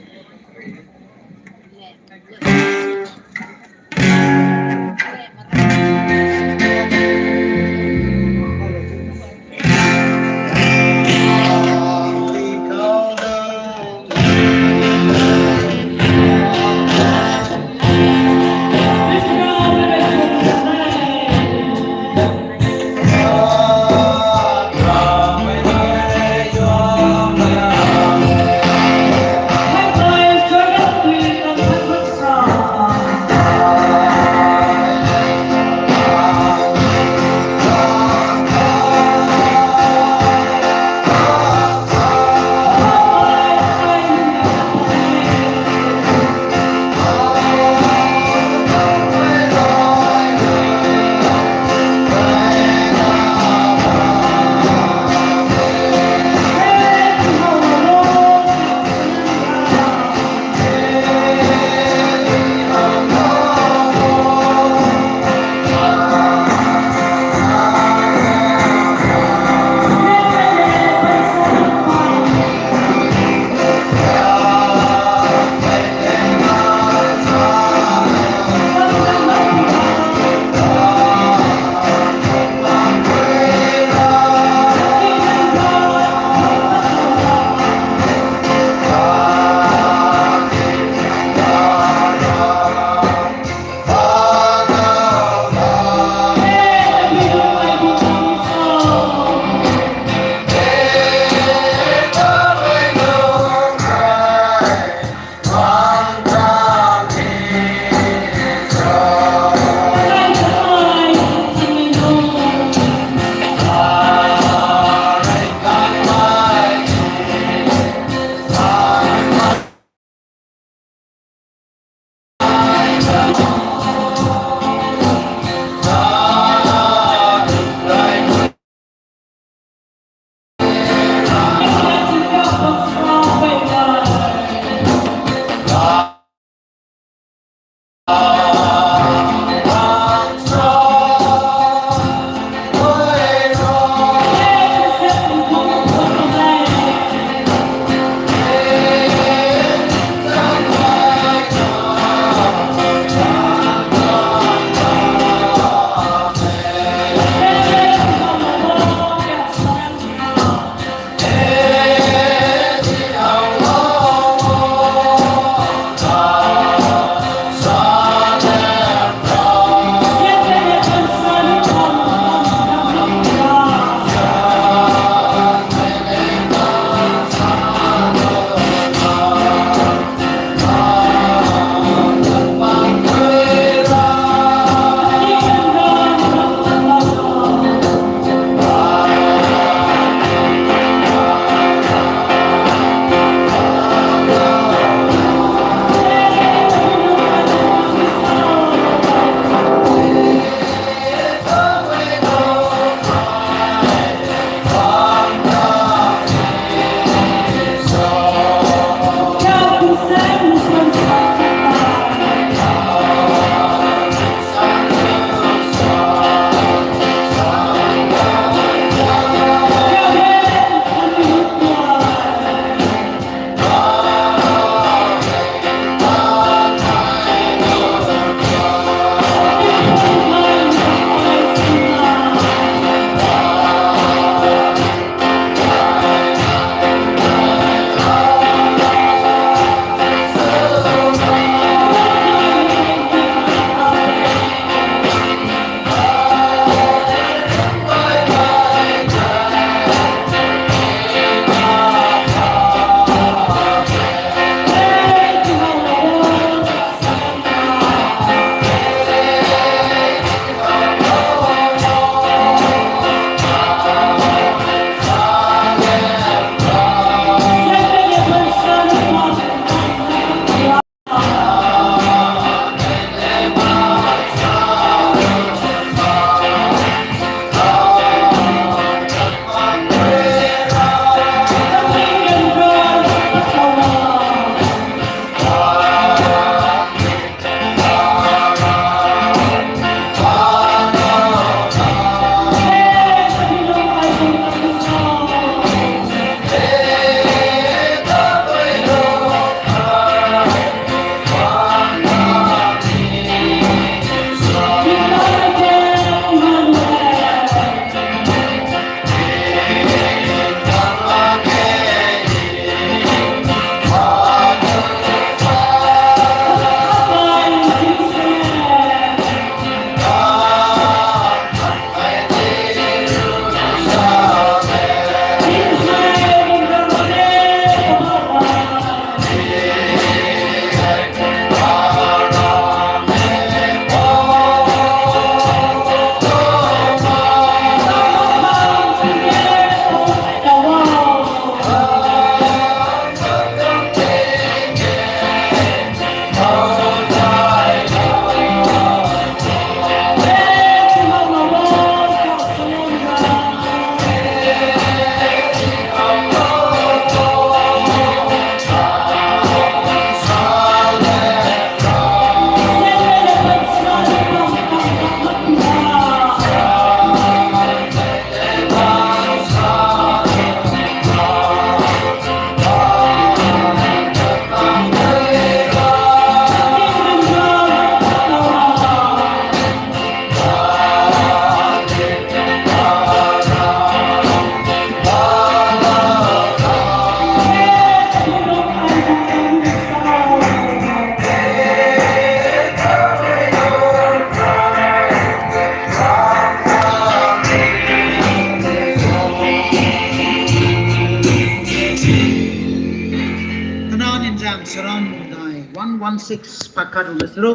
Saram Mudai one one six pakat ruh na saruk.